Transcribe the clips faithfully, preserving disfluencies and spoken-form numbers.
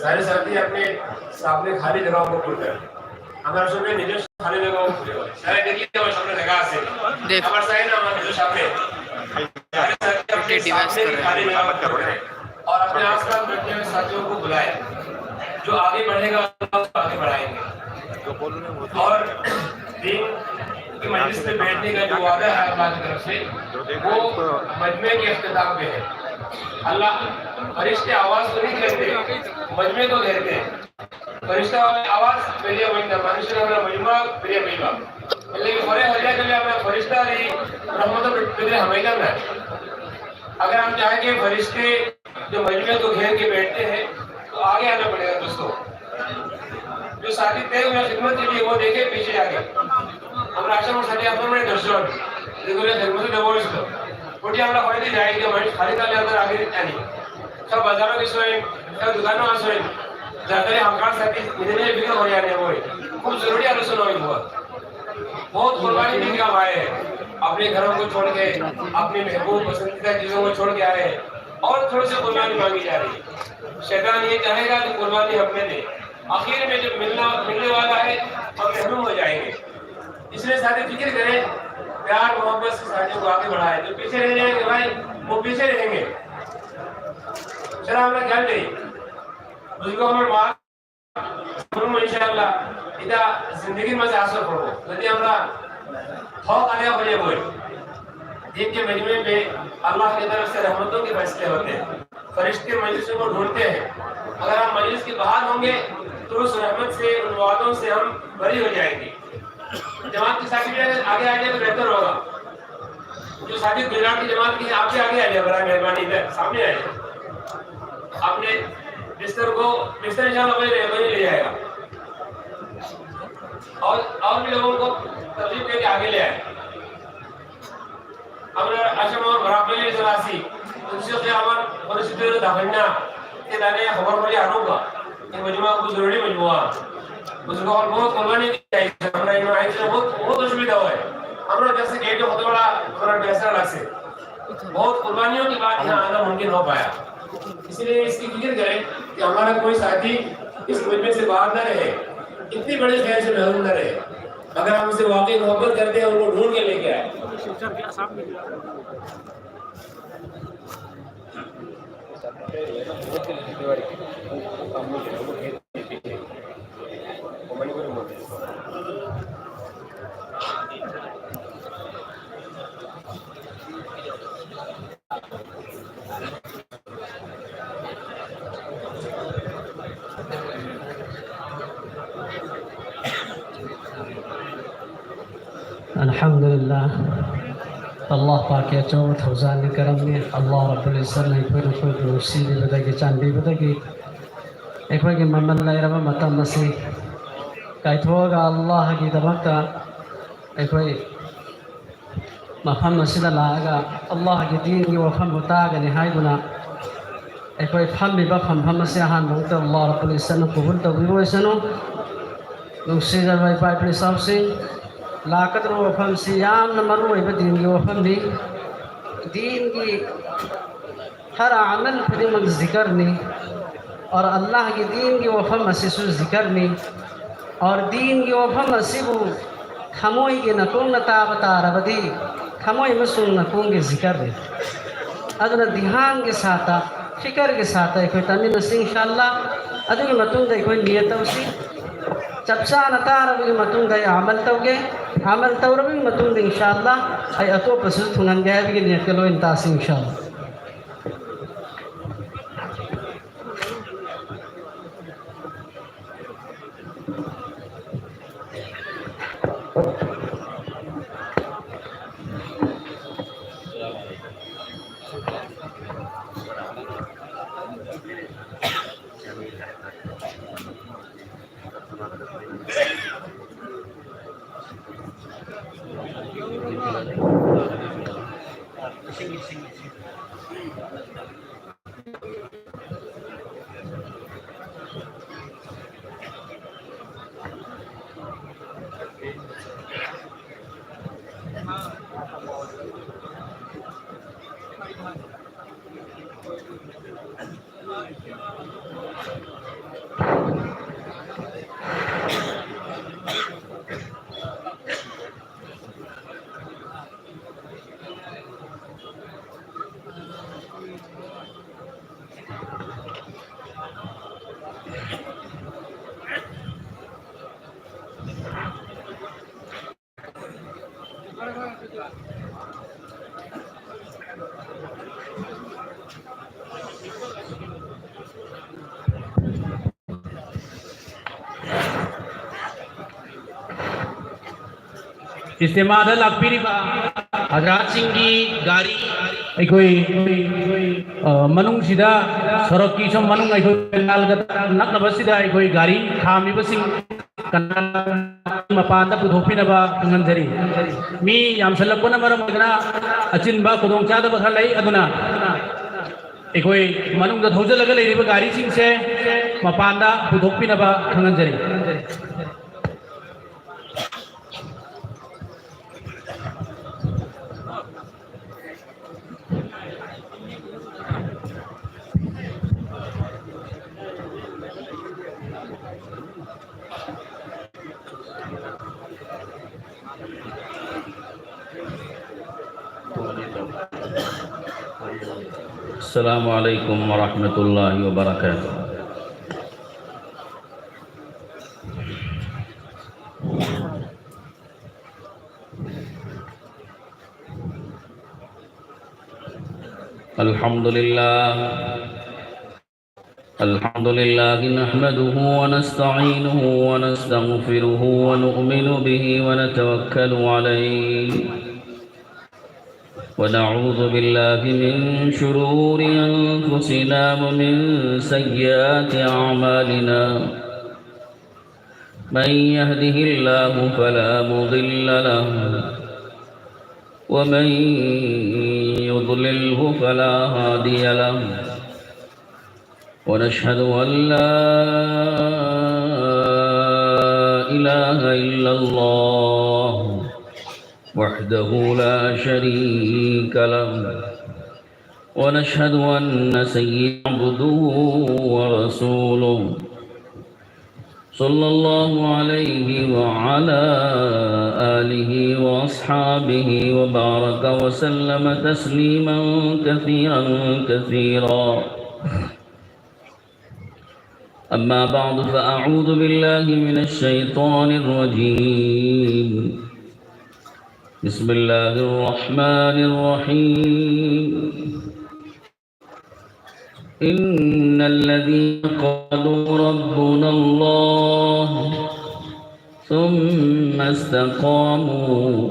सारे साथी अपने सामने खाली जगहों को पूर्ण करें। আমরা সবাই নিজের খালি জায়গাও খুঁজে পাই। সারা দেখি আমার সামনে জায়গা আছে। দেখ। আমার চাই না আমার নিজের সামনে। সারা সাথে আপনি ডিভাইস সামনে করে। খালি জায়গা পূরণ করেন। और अपने आसपास बैठे हुए साथियों को बुलाएं। जो आगे बढ़ेगा, उसको आगे बढ़ाएंगे। और दिन की मजलिस में बैठने का जो वादा है अल्लाह की तरफ से, वो मजमे के अख्ताम पे है। अल्लाह, फरिश्ते आवाज को नहीं घेरते, मजमे को घेरते हैं। फरिश्ता आवाज, प्रिय बंदा, मनुष्य का मजमा, प्रिय बंदा। लेकिन बड़े हल्ला के लिए अपना फरिश्ता नहीं, रहमत के लिए हमें करना है। अगर हम चाहें कि फरिश्ते जो मजमे को घेर के बैठते हैं, तो आगे आना पड़ेगा दोस्तों। जो साथी तय हुए खिदमत के लिए, वो देखे पीछे आगे। আমরা আশা করি সাথে আপনারা দশজন, যেগুলো খেদমতে ব্যবহৃত, ওটি আমরা হয়তো যাই যে মানুষ খালি তালে আমাদের আগে আনি। সব বাজারও কিছু হয়, সব দোকানও আসে, যাতে আমরা সাথে নিজে নিজে বিক্রি করে আনে হয়। খুব জরুরি আলোচনা হইব। बहुत कुर्बानी भी का भाई है। अपने घरों को छोड़ के, अपने महबूब पसंदीदा चीजों को छोड़ के आए हैं और थोड़ी सी कुर्बानी मांगी जा रही है। शैतान ये चाहेगा कि कुर्बानी हम में दे। आखिर में जब मिलना, मिलने वाला है, हम महरूम हो जाएंगे। इसलिए सारे फिक्र करें, प्यार मोहब्बत से साथियों को आगे बढ़ाएं। जो पीछे रह जाएंगे भाई, वो पीछे रहेंगे। चला, আমরা খেয়াল নেই। বুঝবো আমার মা, বলবো ইনশাআল্লাহ, এটা জিন্দেগির মাঝে আসর করবো। যদি আমরা হক আদায় করে বই, দিন के मजमे में अल्लाह की तरफ से रहमतों के फैसले होते हैं। फरिश्ते मजलिसों को ढूंढते हैं। अगर हम मजलिस के बाहर होंगे, तो उस रहमत से, उन वादों से हम बरी हो जाएंगे। जमात के साथ भी आगे आ जाए तो बेहतर होगा। जो साथी गुजरात की जमात की है, आपसे आगे आ जाए, बड़ा मेहरबानी, इधर सामने आ जाए। आपने बिस्तर को, बिस्तर इंशाल्लाह वही ले, वही ले जाएगा। और, और भी लोगों को तरजीह देके आगे ले आए। আমরা আশা আমার বরাক ভ্যালির যারা আছি, উদ্দেশ্যে আমার পরিচিত হয়ে থাকেন না, এ দানে খবর করে আনুগা। এই মজমা খুব জরুরি মজমা। বুঝলো, আমার বহুত কোরবানি দিয়ে আইছে, আমরা এই আইছে বহুত, বহুত অসুবিধা হয়। আমরা কাছে গেটে কত বড়, ওরা বেসরা লাগছে। बहुत कुर्बानियों के बाद यहाँ आना मुमकिन हो पाया। इसलिए इसकी फिक्र करें कि हमारा कोई साथी इस मजमे से बाहर ना रहे, इतनी बड़ी खैर से महरूम ना रहे। अगर हम उसे वाकई मोहब्बत करते हैं, उनको ढूंढ के लेके आए। الحمد لله. ꯑꯜꯂꯥꯍ ꯄꯥꯛꯀꯤ ꯑꯆꯧꯕ ꯊꯧꯖꯥꯜꯅꯤ, ꯀꯔꯝꯅꯤ꯫ ꯑꯜꯂꯥꯍ ꯔꯕꯨꯜ ꯏꯖꯠꯅ ꯑꯩꯈꯣꯏ, ꯑꯩꯈꯣꯏꯕꯨ ꯅꯨꯡꯁꯤꯕꯤꯕꯗꯒꯤ, ꯆꯥꯟꯕꯤꯕꯗꯒꯤ ꯑꯩꯈꯣꯏꯒꯤ ꯃꯃꯜ ꯂꯩꯔꯕ ꯃꯇꯝ ꯑꯁꯤ ꯀꯥꯏꯊꯣꯛꯑꯒ ꯑꯜꯂꯥꯍꯒꯤꯗꯃꯛꯇ ꯑꯩꯈꯣꯏ ꯃꯐꯝ ꯑꯁꯤꯗ ꯂꯥꯛꯑꯒ ꯑꯜꯂꯥꯍꯒꯤ ꯗꯤꯟꯒꯤ ꯋꯥꯐꯝꯕꯨ ꯇꯥꯒꯅꯤ ꯍꯥꯏꯗꯨꯅ ꯑꯩꯈꯣꯏ ꯐꯝꯃꯤꯕ ꯐꯝꯐꯝ ꯑꯁꯤ ꯑꯍꯥꯟꯕ ꯃꯛꯇ ꯑꯜꯂꯥꯍ ꯔꯕꯨꯜ ꯏꯖꯠꯅ ꯀꯕꯨꯜ ꯇꯧꯕꯤꯕ ꯑꯣꯏꯁꯅꯨ꯫ ꯅꯨꯡꯁꯤꯖꯔꯕ ꯏꯄꯥ ꯏꯄꯨ ꯏꯆꯥꯁꯤꯡ, ꯂꯥꯛꯀꯗꯧꯔꯤꯕ ꯋꯥꯐꯝꯁꯤ ꯌꯥꯝꯅ ꯃꯔꯨ ꯑꯣꯏꯕ ꯗꯤꯟꯒꯤ ꯋꯥꯐꯝꯅꯤ꯫ ꯗꯤꯟꯒꯤ ꯍꯔ ꯑꯃꯜ ꯈꯨꯗꯤꯡꯃꯛ ꯖꯤꯀꯔꯅꯤ꯫ और अल्लाह की दीन की वफम ꯑꯁꯤꯁꯨ ꯖꯤꯀꯔꯅꯤ꯫ और दीन की वफम ꯑꯁꯤꯕꯨ ꯊꯃꯣꯏꯒꯤ ꯅꯥꯀꯣꯡꯅ ꯇꯥꯕ ꯇꯥꯔꯕꯗꯤ ꯊꯃꯣꯏ ꯑꯃꯁꯨꯡ ꯅꯥꯀꯣꯡꯒꯤ ꯖꯤꯀꯔꯅꯤ꯫ ꯑꯗꯨꯅ ꯙ꯭ꯌꯥꯟꯒꯤ ꯁꯥꯠꯇ, ꯐꯤꯀꯔꯒꯤ ꯁꯥꯠꯇ ꯑꯩꯈꯣꯏ ꯇꯥꯃꯤꯟꯅꯁꯤ ꯏꯟꯁꯥ ꯑꯜꯂꯥꯍ꯫ ꯑꯗꯨꯒꯤ ꯃꯇꯨꯡꯗ ꯑꯩꯈꯣꯏ ꯅꯤꯌꯠ ꯇꯧꯁꯤ꯫ ꯆꯞ ꯆꯥꯅ ꯇꯥꯔꯕꯒꯤ ꯃꯇꯨꯡꯗ ꯑꯩ ꯑꯃꯜ ꯇꯧꯒꯦ꯫ ꯑꯃꯜ ꯇꯧꯔꯕꯒꯤ ꯃꯇꯨꯡꯗ ꯏꯟꯁꯥ ꯑꯜꯂꯥꯍ ꯑꯩ ꯑꯇꯣꯞꯄꯁꯨ ꯊꯨꯡꯍꯟꯒꯦ ꯍꯥꯏꯕꯒꯤ ꯅꯤꯌꯠꯀ ꯂꯣꯏꯅ ꯇꯥꯁꯤ ꯏꯟꯁꯥ ꯑꯜꯂꯥꯍ꯫ ꯏꯖꯇꯤꯃꯥꯗ ꯂꯥꯛꯄꯤꯔꯤꯕ ꯍꯖꯔꯥꯠꯁꯤꯡꯒꯤ ꯒꯥꯔꯤ ꯑꯩꯈꯣꯏ, ꯑ, ꯃꯅꯨꯡꯁꯤꯗ, ꯁꯣꯔꯣꯛꯀꯤ ꯁꯨꯝ ꯃꯅꯨꯡ ꯑꯩꯈꯣꯏ ꯄꯦꯟꯗꯥꯜꯒ ꯅꯛꯅꯕꯁꯤꯗ ꯑꯩꯈꯣꯏ ꯒꯥꯔꯤ ꯈꯥꯝꯃꯤꯕꯁꯤꯡ ꯀꯅꯥ ꯃꯄꯥꯟꯗ ꯄꯨꯊꯣꯛꯄꯤꯅꯕ ꯈꯪꯍꯟꯖꯔꯤ꯫ ꯃꯤ ꯌꯥꯝꯁꯜꯂꯛꯄꯅ ꯃꯔꯝ ꯑꯣꯏꯗꯨꯅ ꯑꯆꯤꯟꯕ ꯈꯨꯗꯣꯡꯆꯥꯗꯕ ꯈꯔ ꯂꯩ, ꯑꯗꯨꯅ ꯑꯩꯈꯣꯏ ꯃꯅꯨꯡꯗ ꯊꯧꯖꯤꯜꯂꯒ ꯂꯩꯔꯤꯕ ꯒꯥꯔꯤꯁꯤꯡꯁꯦ ꯃꯄꯥꯟꯗ ꯄꯨꯊꯣꯛꯄꯤꯅꯕ ꯈꯪꯍꯟꯖꯔꯤ꯫ السلام عليكم ورحمة الله وبركاته. الحمد لله. الحمد لله نحمده ونستعينه ونستغفره ونؤمن به ونتوكل عليه. ونعوذ بالله من شرور أنفسنا ومن سيئات أعمالنا. من يهده الله فلا مضل له، ومن يضلله فلا هادي له. ونشهد أن لا إله إلا الله وحده لا شريك له، ونشهد أن سيدنا عبده ورسوله، صلى الله عليه وعلى آله وأصحابه وبارك وسلم تسليما كثيرا كثيرا. أما بعد، فأعوذ بالله من الشيطان الرجيم. بسم الله الرحمن الرحيم. إن الذين قالوا ربنا الله ثم استقاموا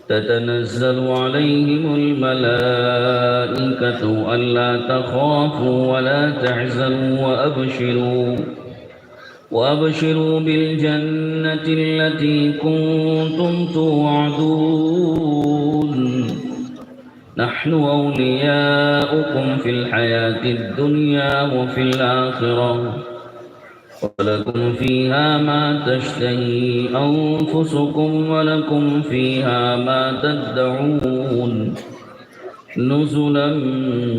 تتنزل عليهم الملائكة ألا تخافوا ولا تحزنوا وأبشروا وأبشروا بالجنة التي كنتم توعدون. نحن أولياؤكم في الحياة الدنيا وفي الآخرة، ولكم فيها ما تشتهي أنفسكم ولكم فيها ما تدعون، نزلا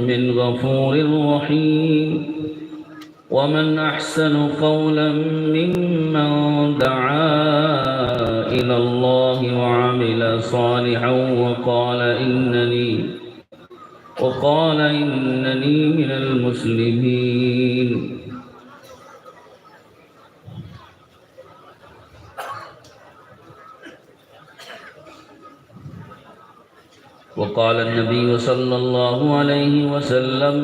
من غفور رحيم. ومن أحسن قولا ممن دعا إلى الله وعمل صالحا وقال إنني، وقال إنني من المسلمين. وقال النبي صلى الله عليه وسلم: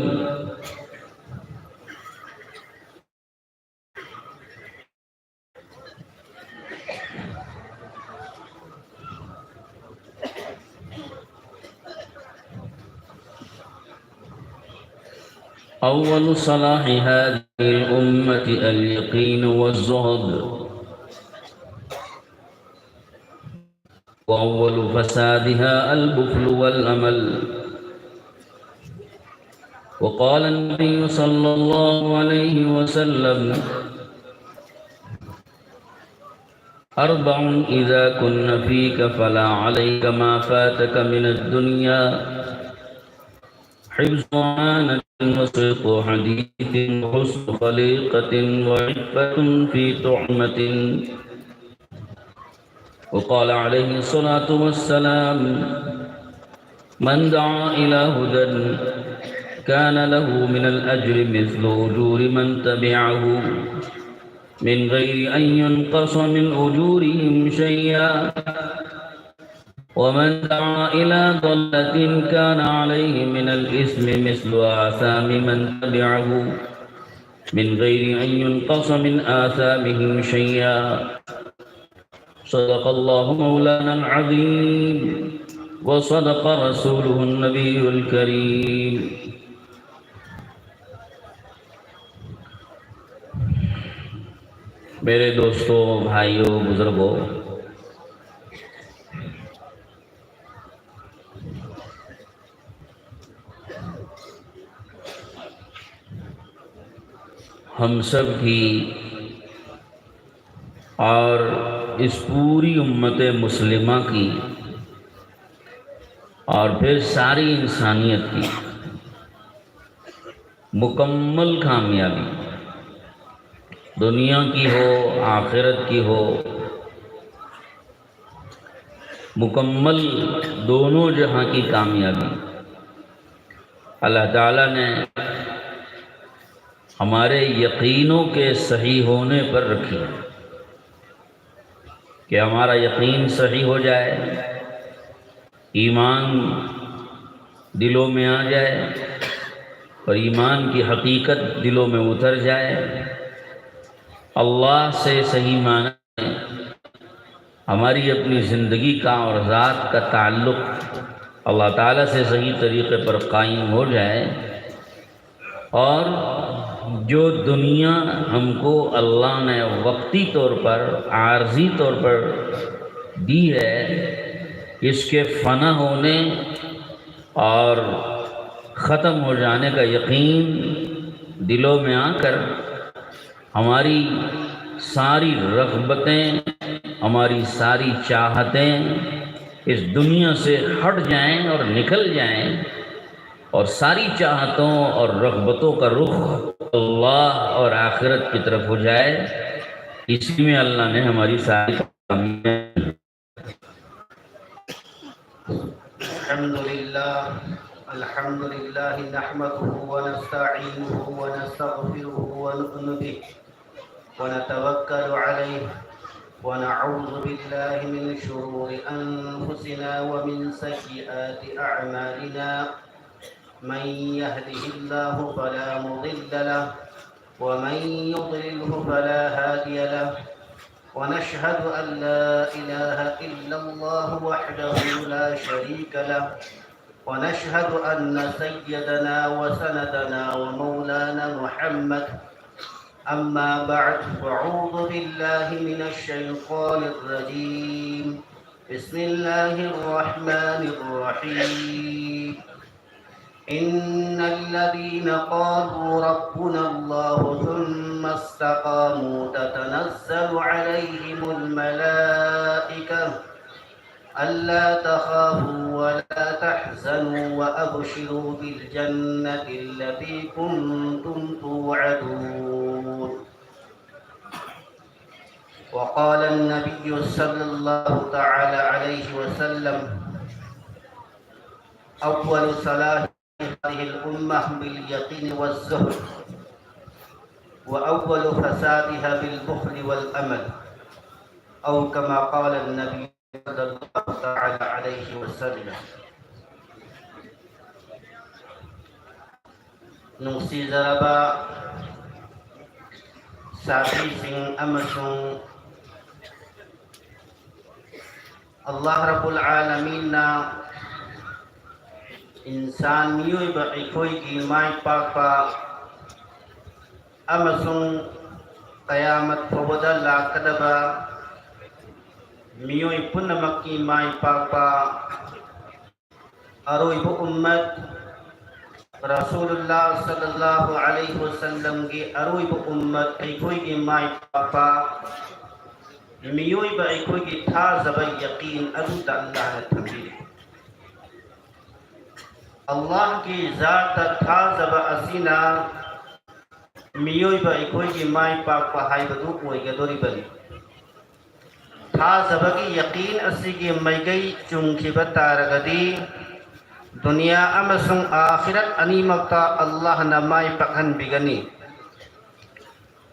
أول صلاح هذه الأمة اليقين والزهد، وأول فسادها البخل والأمل. وقال النبي صلى الله عليه وسلم: أربع إذا كن فيك فلا عليك ما فاتك من الدنيا: حفظ أمانة وصدق حديث وحسن خليقة وعفة في طعمة. وقال عليه الصلاة والسلام: من دعا إلى هدى كان له من الأجر مثل أجور من تبعه من غير أن ينقص من أجورهم شيئا. ومن دعا إلى ضلالة كان عليه من الإثم مثل آثام من تبعه من غير أن ينقص من آثامهم شيئا. صدق الله مولانا العظيم وصدق رسوله النبي الكريم. میرے دوستوں، بھائیوں، بزرگوں، ہم سب کی اور اس پوری امت مسلمہ کی اور پھر ساری انسانیت کی مکمل کامیابی، دنیا کی ہو، آخرت کی ہو، مکمل دونوں جہاں کی کامیابی اللہ تعالیٰ نے ہمارے یقینوں کے صحیح ہونے پر رکھی ہے، کہ ہمارا یقین صحیح ہو جائے، ایمان دلوں میں آ جائے اور ایمان کی حقیقت دلوں میں اتر جائے، اللہ سے صحیح معنی ہماری اپنی زندگی کا اور ذات کا تعلق اللہ تعالیٰ سے صحیح طریقے پر قائم ہو جائے، اور جو دنیا ہم کو اللہ نے وقتی طور پر، عارضی طور پر دی ہے، اس کے فنا ہونے اور ختم ہو جانے کا یقین دلوں میں آ کر ہماری ساری رغبتیں، ہماری ساری چاہتیں اس دنیا سے ہٹ جائیں اور نکل جائیں، اور ساری چاہتوں اور رغبتوں کا رخ اللہ اور آخرت کی طرف ہو جائے، اسی میں اللہ نے ہماری ساری کامیابی۔ الحمد لله، الحمد لله نحمده ونستعينه ونستغفره ونؤمن به ونتوكل عليه ونعوذ بالله من شرور أنفسنا ومن سيئات أعمالنا. من يهده الله فلا مضل له، ومن يضلله فلا هادي له. ونشهد أن لا إله إلا الله وحده لا شريك له، ونشهد أن سيدنا وسندنا ومولانا محمد. أما بعد، فأعوذ بالله من الشيطان الرجيم. بسم الله الرحمن الرحيم. إن الذين قالوا ربنا الله ثم استقاموا تتنزل عليهم الملائكة ألا تخافوا ولا تحزنوا وأبشروا بالجنة التي كنتم توعدون. وقال النبي صلى الله تعالى عليه وسلم: أول صلاح هذه الأمة باليقين والزهد، وأول فسادها بالبخل والأمل، أو كما قال النبي صلى الله تعالى عليه وسلم. ꯅꯨꯡꯁꯤꯖꯔꯕ ꯁꯥꯊꯤꯁꯤꯡ ꯑꯃꯁꯨꯡ ꯑꯜꯂꯥꯍ ꯔꯕꯨꯜ ꯑꯥꯂꯃꯤꯟꯅ ꯏꯟꯁꯥꯟ, ꯃꯤꯑꯣꯏꯕ ꯑꯩꯈꯣꯏꯒꯤ ꯃꯥꯏ ꯄꯥꯛꯄ ꯑꯃꯁꯨꯡ ꯀꯌꯥꯃꯠ ꯐꯥꯎꯕꯗ ꯂꯥꯛꯀꯗꯕ ꯃꯤꯑꯣꯏ ꯄꯨꯝꯅꯃꯛꯀꯤ ꯃꯥꯏ ꯄꯥꯛꯄ ꯑꯔꯣꯏꯕ ꯎꯝꯃꯠ, ꯔꯁꯨꯂꯨꯜꯂꯥꯍ ꯁꯜꯂꯜꯂꯥꯍꯨ ꯑꯂꯩꯍꯤ ꯋꯁꯜꯂꯝꯒꯤ ꯑꯔꯣꯏꯕ ꯎꯝꯃꯠ, ꯑꯩꯈꯣꯏꯒꯤ ꯃꯥꯏ ꯄꯥꯛꯄ ꯃꯤꯑꯣꯏꯕ ꯑꯩꯈꯣꯏꯒꯤ ꯊꯥꯖꯕ ꯌꯀꯤꯟ ꯑꯗꯨꯗ ꯑꯜꯂꯥꯍꯅ ꯊꯝꯕꯤꯔꯤ꯫ ꯑꯜꯂꯥꯍꯒꯤ ꯖꯥꯠꯇ ꯊꯥꯖꯕ ꯑꯁꯤꯅ ꯃꯤꯑꯣꯏꯕ ꯑꯩꯈꯣꯏꯒꯤ ꯃꯥꯏ ꯄꯥꯛꯄ ꯍꯥꯏꯕꯗꯨ ꯑꯣꯏꯒꯗꯧꯔꯤꯕꯅꯤ꯫ ꯊꯥꯖꯕꯒꯤ ꯌꯀꯤꯟ ꯑꯁꯤꯒꯤ ꯃꯥꯏꯀꯩ ꯆꯨꯝꯈꯤꯕ ꯇꯥꯔꯒꯗꯤ, ꯗꯨꯅꯤꯌꯥ ꯑꯃꯁꯨꯡ ꯑꯥꯈꯤꯔꯠ ꯑꯅꯤꯃꯛꯇ ꯑꯜꯂꯥꯍꯅ ꯃꯥꯏ ꯄꯥꯛꯍꯟꯕꯤꯒꯅꯤ꯫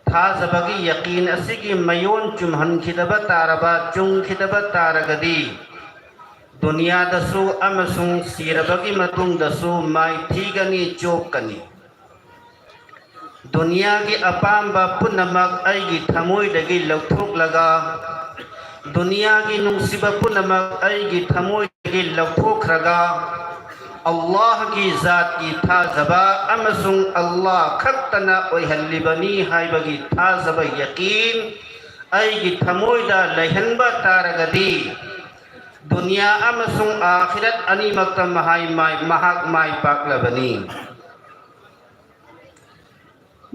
ꯊꯥꯖꯕꯒꯤ ꯌꯀꯤꯟ ꯑꯁꯤꯒꯤ ꯃꯌꯣꯟ ꯆꯨꯝꯍꯟꯈꯤꯗꯕ ꯇꯥꯔꯕ, ꯆꯨꯝꯈꯤꯗꯕ ꯇꯥꯔꯒꯗꯤ, ꯗꯨꯅꯤꯌꯥꯗꯁꯨ ꯑꯃꯁꯨꯡ ꯁꯤꯔꯕꯒꯤ ꯃꯇꯨꯡꯗꯁꯨ ꯃꯥꯏꯊꯤꯒꯅꯤ, ꯆꯣꯞꯀꯅꯤ꯫ ꯗꯨꯅꯤꯌꯥꯒꯤ ꯑꯄꯥꯝꯕ ꯄꯨꯝꯅꯃꯛ ꯑꯩꯒꯤ ꯊꯃꯣꯏꯗꯒꯤ ꯂꯧꯊꯣꯛꯂꯒ, ꯗꯨꯅꯤꯌꯥꯒꯤ ꯅꯨꯡꯁꯤꯕ ꯄꯨꯝꯅꯃꯛ ꯑꯩꯒꯤ ꯊꯃꯣꯏꯗꯒꯤ ꯂꯧꯊꯣꯛꯈ꯭ꯔꯒ, ꯑꯜꯂꯥꯍꯒꯤ ꯖꯥꯠꯀꯤ ꯊꯥꯖꯕ ꯑꯃꯁꯨꯡ ꯑꯜꯂꯥꯍ ꯈꯛꯇꯅ ꯑꯣꯏꯍꯜꯂꯤꯕꯅꯤ ꯍꯥꯏꯕꯒꯤ ꯊꯥꯖꯕ ꯌꯀꯤꯟ ꯑꯩꯒꯤ ꯊꯃꯣꯏꯗ ꯂꯩꯍꯟꯕ ꯇꯥꯔꯒꯗꯤ, ꯗꯨꯅꯤꯌꯥ ꯑꯃꯁꯨꯡ ꯑꯥꯈꯤꯔꯠ ꯑꯅꯤꯃꯛꯇ ꯃꯍꯥꯏ ꯃꯥꯏ-, ꯃꯍꯥꯛ ꯃꯥꯏ ꯄꯥꯛꯂꯕꯅꯤ꯫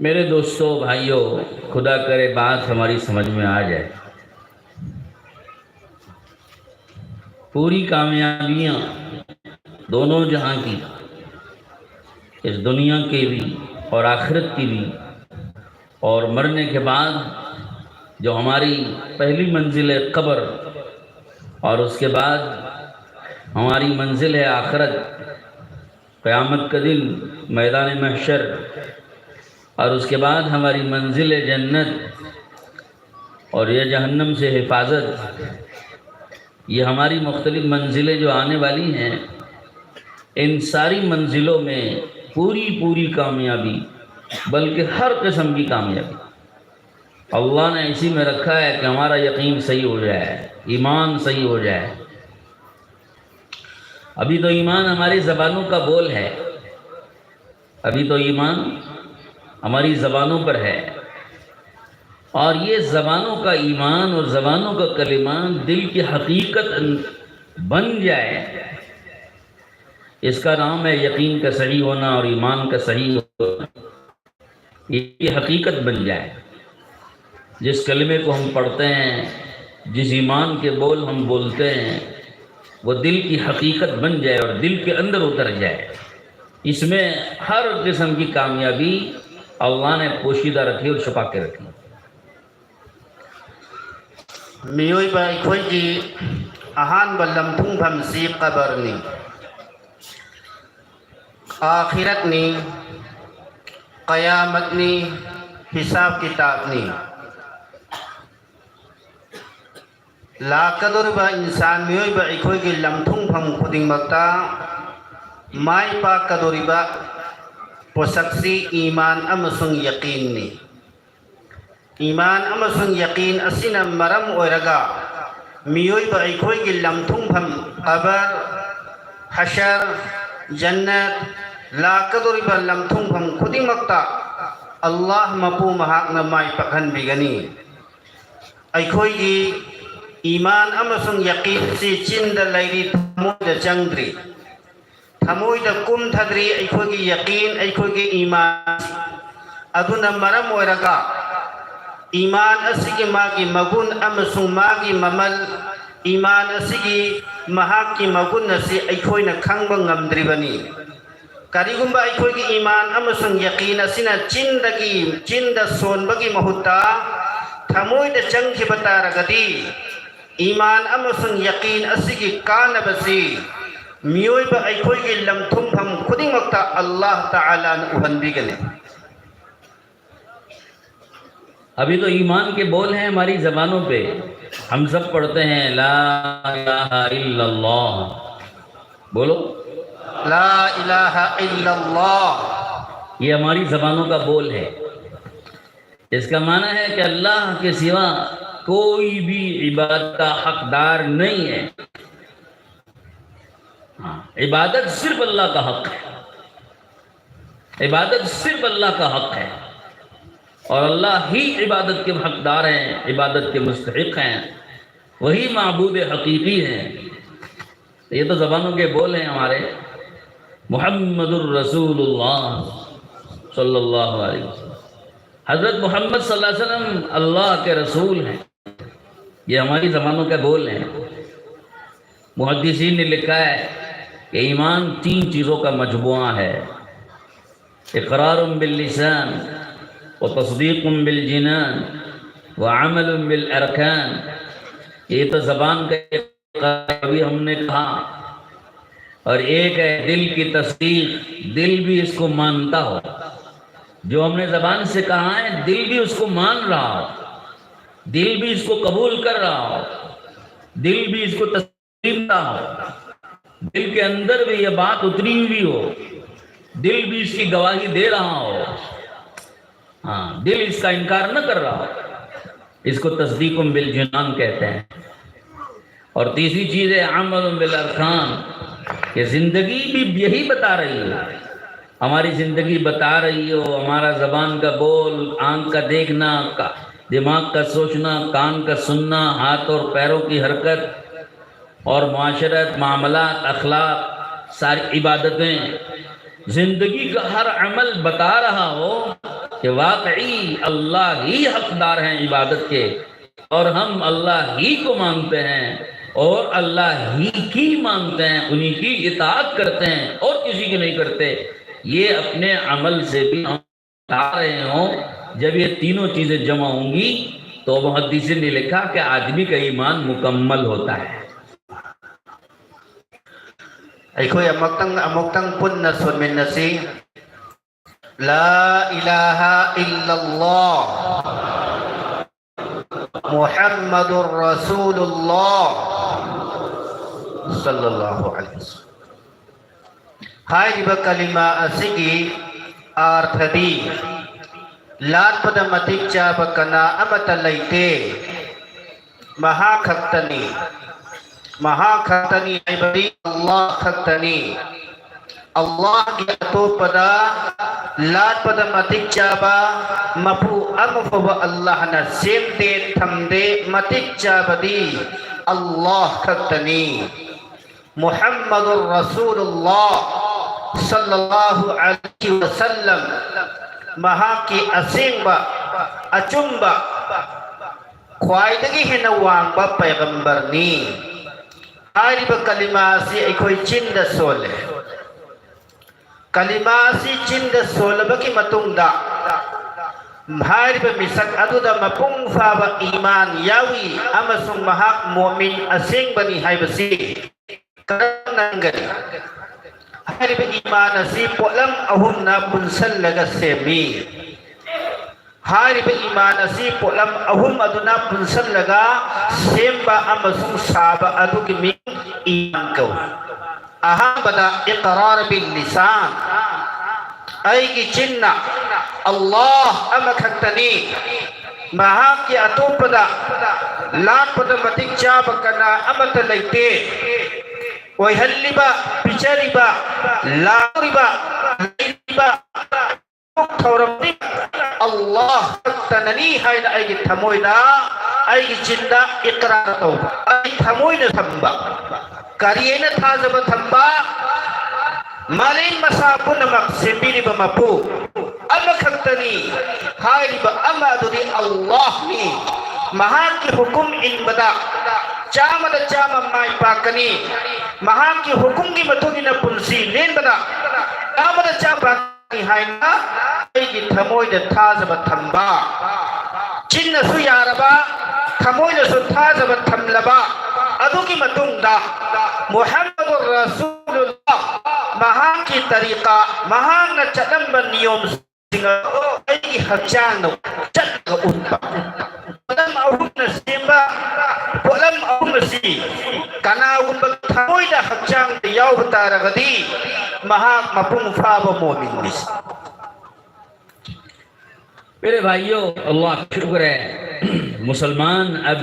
मेरे दोस्तों, भाइयों, खुदा करे बात हमारी समझ में आ जाए। पूरी कामयाबियां दोनों जहां की, इस दुनिया की भी और आखिरत की भी, और मरने के बाद जो हमारी पहली मंजिल है कब्र, और उसके बाद हमारी मंजिल है आखिरत, क़यामत का दिन, मैदान महशर, और उसके बाद हमारी मंजिल है जन्नत और ये जहन्नम से हिफाजत, ये हमारी मुख्तलिफ मंजिलें जो आने वाली हैं, इन सारी मंजिलों में पूरी पूरी कामयाबी, बल्कि हर किस्म की कामयाबी अल्लाह ने इसी में रखा है कि हमारा यकीन सही हो जाए, ईमान सही हो जाए। अभी तो ईमान हमारी ज़बानों का बोल है, अभी तो ईमान हमारी ज़बानों पर है, और ये ज़बानों का ईमान और ज़बानों का कलिमा दिल की हकीकत बन जाए, इसका नाम है यकीन का सही होना और ईमान का सही होना। ये हकीकत बन जाए। जिस कलिमे को हम पढ़ते हैं, जिस ईमान के बोल हम बोलते हैं, वो दिल की हकीकत बन जाए और दिल के अंदर उतर जाए। इसमें हर किस्म की कामयाबी अल्लाह ने पोशीदा रखी और छुपा के रखी। ꯃꯤꯑꯣꯏꯕ ꯑꯩꯈꯣꯏꯒꯤ ꯑꯍꯥꯟꯕ ꯂꯝꯊꯨꯡꯐꯝꯁꯤ ꯀꯕꯔꯅꯤ, ꯑꯥꯈꯤꯔꯠꯅꯤ, ꯀꯌꯥꯃꯠꯅꯤ, ꯍꯤꯁꯥꯕ ꯀꯤꯇꯥꯕꯅꯤ꯫ ꯂꯥꯛꯀꯗꯧꯔꯤꯕ ꯏꯟꯁꯥꯟ ꯃꯤꯑꯣꯏꯕ ꯑꯩꯈꯣꯏꯒꯤ ꯂꯝꯊꯨꯡꯐꯝ ꯈꯨꯗꯤꯡꯃꯛꯇ ꯃꯥꯏ ꯄꯥꯛꯀꯗꯧꯔꯤꯕ ꯄꯣꯠꯁꯛꯁꯤ ꯏꯃꯥꯟ ꯑꯃꯁꯨꯡ ꯌꯀꯤꯟꯅꯤ꯫ ꯏꯃꯥꯟ ꯑꯃꯁꯨꯡ ꯌꯀꯤꯟ ꯑꯁꯤꯅ ꯃꯔꯝ ꯑꯣꯏꯔꯒ ꯃꯤꯑꯣꯏꯕ ꯑꯩꯈꯣꯏꯒꯤ ꯂꯝꯊꯨꯡꯐꯝ ꯀꯕꯔ, ꯍꯁꯔ, ꯖꯟꯅꯠ, ꯂꯥꯛꯀꯗꯧꯔꯤꯕ ꯂꯝꯊꯨꯡꯐꯝ ꯈꯨꯗꯤꯡꯃꯛꯇ ꯑꯜꯂꯥꯍ ꯃꯄꯨ ꯃꯍꯥꯛꯅ ꯃꯥꯏ ꯄꯥꯛꯍꯟꯕꯤꯒꯅꯤ꯫ ꯑꯩꯈꯣꯏꯒꯤ ꯏꯃꯥꯟ ꯑꯃꯁꯨꯡ ꯌꯀꯤꯟꯁꯤ ꯆꯤꯟꯗ ꯂꯩꯔꯤ, ꯊꯃꯣꯏꯗ ꯆꯪꯗ꯭ꯔꯤ꯫ ꯊꯃꯣꯏꯗ ꯀꯨꯝꯊꯗ꯭ꯔꯤ ꯑꯩꯈꯣꯏꯒꯤ ꯌꯀꯤꯟ, ꯑꯩꯈꯣꯏꯒꯤ ꯏꯃꯥꯟ꯫ ꯑꯗꯨꯅ ꯃꯔꯝ ꯑꯣꯏꯔꯒ ꯏꯃꯥꯟ ꯑꯁꯤꯒꯤ ꯃꯥꯒꯤ ꯃꯒꯨꯟ ꯑꯃꯁꯨꯡ ꯃꯥꯒꯤ ꯃꯃꯜ, ꯏꯃꯥꯟ ꯑꯁꯤꯒꯤ ꯃꯍꯥꯛꯀꯤ ꯃꯒꯨꯟ ꯑꯁꯤ ꯑꯩꯈꯣꯏꯅ ꯈꯪꯕ ꯉꯝꯗ꯭ꯔꯤꯕꯅꯤ꯫ ꯀꯔꯤꯒꯨꯝꯕ ꯑꯩꯈꯣꯏꯒꯤ ꯏꯃꯥꯟ ꯑꯃꯁꯨꯡ ꯌꯀꯤꯟ ꯑꯁꯤꯅ ꯆꯤꯟꯗꯒꯤ, ꯆꯤꯟꯗ ꯁꯣꯟꯕꯒꯤ ꯃꯍꯨꯠꯇ ꯊꯃꯣꯏꯗ ꯆꯪꯈꯤꯕ ꯇꯥꯔꯒꯗꯤ, ꯏꯃꯥꯟ ꯑꯃꯁꯨꯡ ꯌꯀꯤꯟ ꯑꯁꯤꯒꯤ ꯀꯥꯟꯅꯕꯁꯤ ꯃꯤꯑꯣꯏꯕ ꯑꯩꯈꯣꯏꯒꯤ ꯂꯝꯊꯨꯡꯐꯝ ꯈꯨꯗꯤꯡꯃꯛꯇ ꯑꯜꯂꯥꯍ ꯇꯥꯂꯥꯅ ꯎꯍꯟꯕꯤꯒꯅꯤ꯫ अभी तो ईमान के बोल हैं हमारी जबानों पे, हम सब पढ़ते हैं, ला इलाहा इल्लल्लाह। बोलो। ला इलाहा इल्लल्लाह। ये हमारी जबानों का बोल है। इसका माना है कि अल्लाह के सिवा कोई भी इबादत का हकदार नहीं है। हाँ, इबादत सिर्फ अल्लाह का हक है। इबादत सिर्फ अल्लाह का हक है और अल्लाह ही इबादत के हकदार हैं, इबादत के मुस्तहिक हैं। वही माबूद हकीकी हैं। ये तो जबानों के बोल हैं हमारे, मोहम्मदुर रसूलुल्लाह सल्लल्लाहु अलैहि वसल्लम। हजरत मोहम्मद सल्लल्लाहु अलैहि वसल्लम अल्लाह के रसूल हैं। ये हमारी जबानों के बोल हैं। मुहद्दिसीन ने लिखा है कि ईमान तीन चीज़ों का मजमूआ है, इकरार बिल लिसान, व तस्दीक बिल जिनान, व अमल बिल अरकान। ये तो जबान का, अभी हमने कहा, और एक है दिल की तस्दीक, दिल भी इसको मानता हो। जो हमने जबान से कहा है, दिल भी उसको मान रहा हो, दिल भी इसको कबूल कर रहा हो, दिल भी इसको तस्लीम रहा हो, दिल के अंदर भी ये बात उतरी हुई हो, दिल भी इसकी गवाही दे रहा हो, हाँ, दिल इसका इनकार न कर रहा हो, इसको तस्दीकुम बिल जुनान कहते हैं। और तीसरी चीज है अमल बिल अरकान, कि जिंदगी भी यही बता रही हो, हमारी जिंदगी बता रही हो, हमारा जबान का बोल, आंख का देखना, का, दिमाग का सोचना, कान का सुनना, हाथ और पैरों की हरकत और माशरत, मामलात, अखलाक, सारी इबादतें, जिंदगी का हर अमल बता रहा हो कि वाकई अल्लाह ही हकदार हैं इबादत के और हम अल्लाह ही को मांगते हैं और अल्लाह ही की मांगते हैं, उन्हीं की इताअत करते हैं और किसी की नहीं करते। ये अपने अमल से भी हम बता रहे हों, जब ये तीनों चीजें जमा होंगी तो मुहद्दिसीन ने लिखा कि आदमी का ईमान मुकम्मल होता है। ꯑꯩꯈꯣꯏ ꯑꯃꯨꯛꯇꯪ ꯑꯃꯨꯛꯇꯪ ꯄꯨꯟꯅ ꯁꯣꯟꯃꯤꯟꯅꯁꯤ꯫ لا إله إلا الله محمد رسول الله صلى الله عليه وسلم꯫ ꯍꯥꯏꯔꯤꯕ ꯀꯂꯤꯃꯥ ꯑꯁꯤꯒꯤ ꯑꯥꯔꯊꯗꯤ ꯂꯥꯠꯄꯗ ꯃꯇꯤꯛ ꯆꯥꯕ ꯀꯅꯥ ꯑꯃꯠꯇ ꯂꯩꯇꯦ, ꯃꯍꯥꯛ ꯈꯛꯇꯅꯤ꯫ ꯃꯍꯥꯛ ꯈꯛꯇꯅꯤ ꯍꯥꯏꯕꯗꯤ ꯑꯜꯂꯥꯍ ꯈꯛꯇꯅꯤ꯫ ꯑꯜꯂꯥꯍꯒꯤ ꯑꯇꯣꯞꯄꯗ ꯂꯥꯠꯄꯗ ꯃꯇꯤꯛ ꯆꯥꯕ ꯃꯄꯨ ꯑꯃ ꯐꯥꯎꯕ ꯑꯜꯂꯥꯍꯅ ꯁꯦꯝꯗꯦ, ꯊꯝꯗꯦ꯫ ꯃꯇꯤꯛ ꯆꯥꯕꯗꯤ ꯑꯜꯂꯥꯍ ꯈꯛꯇꯅꯤ꯫ ꯃꯨꯍꯝꯃꯗꯨꯔ ꯔꯁꯨꯂꯨꯜꯂꯥꯍ ꯁꯜꯂꯜꯂꯥꯍꯨ ꯑꯂꯩꯍꯤ ꯋꯁꯜꯂꯝ ꯃꯍꯥꯛꯀꯤ ꯑꯁꯦꯡꯕ, ꯑꯆꯨꯝꯕ, ꯈ꯭ꯋꯥꯏꯗꯒꯤ ꯍꯦꯟꯅ ꯋꯥꯡꯕ ꯄꯩꯒꯝꯕꯔꯅꯤ꯫ ꯍꯥꯏꯔꯤꯕ ꯀꯂꯤꯃꯥ ꯑꯁꯤ ꯑꯩꯈꯣꯏ ꯆꯤꯟꯗ ꯁꯣꯜꯂꯦ꯫ ꯀꯂꯤꯃꯥ ꯑꯁꯤ ꯆꯤꯟꯗ ꯁꯣꯜꯂꯕꯒꯤ ꯃꯇꯨꯡꯗ ꯍꯥꯏꯔꯤꯕ ꯃꯤꯁꯛ ꯑꯗꯨꯗ ꯃꯄꯨꯡ ꯐꯥꯕ ꯏꯃꯥꯟ ꯌꯥꯎꯏ ꯑꯃꯁꯨꯡ ꯃꯍꯥꯛ ꯃꯣꯃꯤꯟ ꯑꯁꯦꯡꯕꯅꯤ ꯍꯥꯏꯕꯁꯤ ꯀꯔꯝꯅ ꯈꯪꯒꯅꯤ? ꯍꯥꯏꯔꯤꯕ ꯏꯃꯥꯟ ꯑꯁꯤ ꯄꯣꯠꯂꯝ ꯑꯍꯨꯝꯅ ꯄꯨꯟꯁꯤꯜꯂꯒ ꯁꯦꯝꯃꯤ꯫ ꯍꯥꯏꯔꯤꯕ ꯏꯃꯥꯟ ꯑꯁꯤ ꯄꯣꯠꯂꯝ ꯑꯍꯨꯝ ꯑꯗꯨꯅ ꯄꯨꯟꯁꯤꯜꯂꯒ ꯁꯦꯝꯕ ꯑꯃꯁꯨꯡ ꯁꯥꯕ ꯑꯗꯨꯒꯤ ꯃꯤꯡ ꯏꯃꯥꯟ ꯀꯧꯏ꯫ ꯑꯍꯥꯟꯕꯗ, ꯏꯀꯔꯥꯔ ꯕꯤꯜ ꯂꯤꯁꯥꯟ, ꯑꯩꯒꯤ ꯆꯤꯟꯅ ꯑꯜꯂꯥꯍ ꯑꯃꯈꯛꯇꯅꯤ, ꯃꯍꯥꯛꯀꯤ ꯑꯇꯣꯞꯄꯗ ꯂꯥꯠꯄꯗ ꯃꯇꯤꯛ ꯆꯥꯕ ꯀꯅꯥ ꯑꯃꯠꯇ ꯂꯩꯇꯦ, ꯑꯣꯏꯍꯜꯂꯤꯕ, ꯄꯤꯖꯔꯤꯕ, ꯂꯥꯛꯂꯤꯕ, ꯂꯩꯔꯤꯕ, ꯊꯧꯔꯝꯗꯤ ꯑꯜꯂꯥꯍ ꯈꯛꯇꯅꯅꯤ ꯍꯥꯏꯅ ꯑꯩꯒꯤ ꯊꯃꯣꯏꯗ, ꯑꯩꯒꯤ ꯆꯤꯟꯗ ꯏꯀꯔꯥꯔ ꯇꯧꯕ, ꯑꯩ ꯊꯃꯣꯏꯗ ꯊꯝꯕ꯫ ꯀꯔꯤ ꯍꯥꯏꯅ ꯊꯥꯖꯕ ꯊꯝꯕ? ꯃꯥꯂꯦꯝ ꯃꯁꯥ ꯄꯨꯝꯅꯃꯛ ꯁꯦꯝꯕꯤꯔꯤꯕ ꯃꯄꯨ ꯑꯃꯈꯛꯇꯅꯤ ꯍꯥꯏꯔꯤꯕ ꯑꯃ ꯑꯗꯨꯗꯤ ꯑꯜꯂꯥꯍꯅꯤ꯫ ꯃꯍꯥꯛꯀꯤ ꯍꯨꯀꯨꯝ ꯏꯟꯕꯗ ꯆꯥꯝꯃꯗ ꯆꯥꯝꯃ ꯃꯥꯏ ꯄꯥꯛꯀꯅꯤ꯫ ꯃꯍꯥꯛꯀꯤ ꯍꯨꯀꯨꯝꯒꯤ ꯃꯇꯨꯡ ꯏꯟꯅ ꯄꯨꯟꯁꯤ ꯂꯦꯟꯕꯗ ꯆꯥꯝꯃꯗ ꯆꯥꯝꯃ ꯄꯥꯛꯀꯅꯤ ꯍꯥꯏꯅ ꯑꯩꯒꯤ ꯊꯃꯣꯏꯗ ꯊꯥꯖꯕ ꯊꯝꯕ, ꯆꯤꯟꯅꯁꯨ ꯌꯥꯔꯕ, ꯊꯃꯣꯏꯗꯁꯨ ꯊꯥꯖꯕ ꯊꯝꯂꯕ ꯑꯗꯨꯒꯤ ꯃꯇꯨꯡꯗ ꯃꯨꯍꯝꯃꯗꯨꯔ ꯔꯁꯨꯂꯨꯜꯂꯥꯍ, ꯃꯍꯥꯛꯀꯤ ꯇꯔꯤꯀꯥ, ꯃꯍꯥꯛꯅ ꯆꯠꯂꯝꯕ ꯅꯤꯌꯣꯝꯁꯤꯡ ꯑꯗꯨ ꯑꯩꯒꯤ ꯍꯛꯆꯥꯡꯗ ꯆꯠꯂꯒ ꯎꯠꯄ꯫ ꯄꯣꯠꯂꯝ ꯑꯍꯨꯝꯅ ꯁꯦꯝꯕ ꯄꯣꯠꯂꯝ ꯑꯍꯨꯝ ꯑꯁꯤ ꯀꯅꯥꯒꯨꯝꯕ ꯊꯃꯣꯏꯗ, ꯍꯛꯆꯥꯡꯗ ꯌꯥꯎꯕ ꯇꯥꯔꯒꯗꯤ ꯃꯍꯥꯛ ꯃꯄꯨꯡ ꯐꯥꯕ ꯃꯣꯃꯤꯟꯅꯤ꯫ मेरे भाइयों, अल्लाह का शुक्र है, मुसलमान अब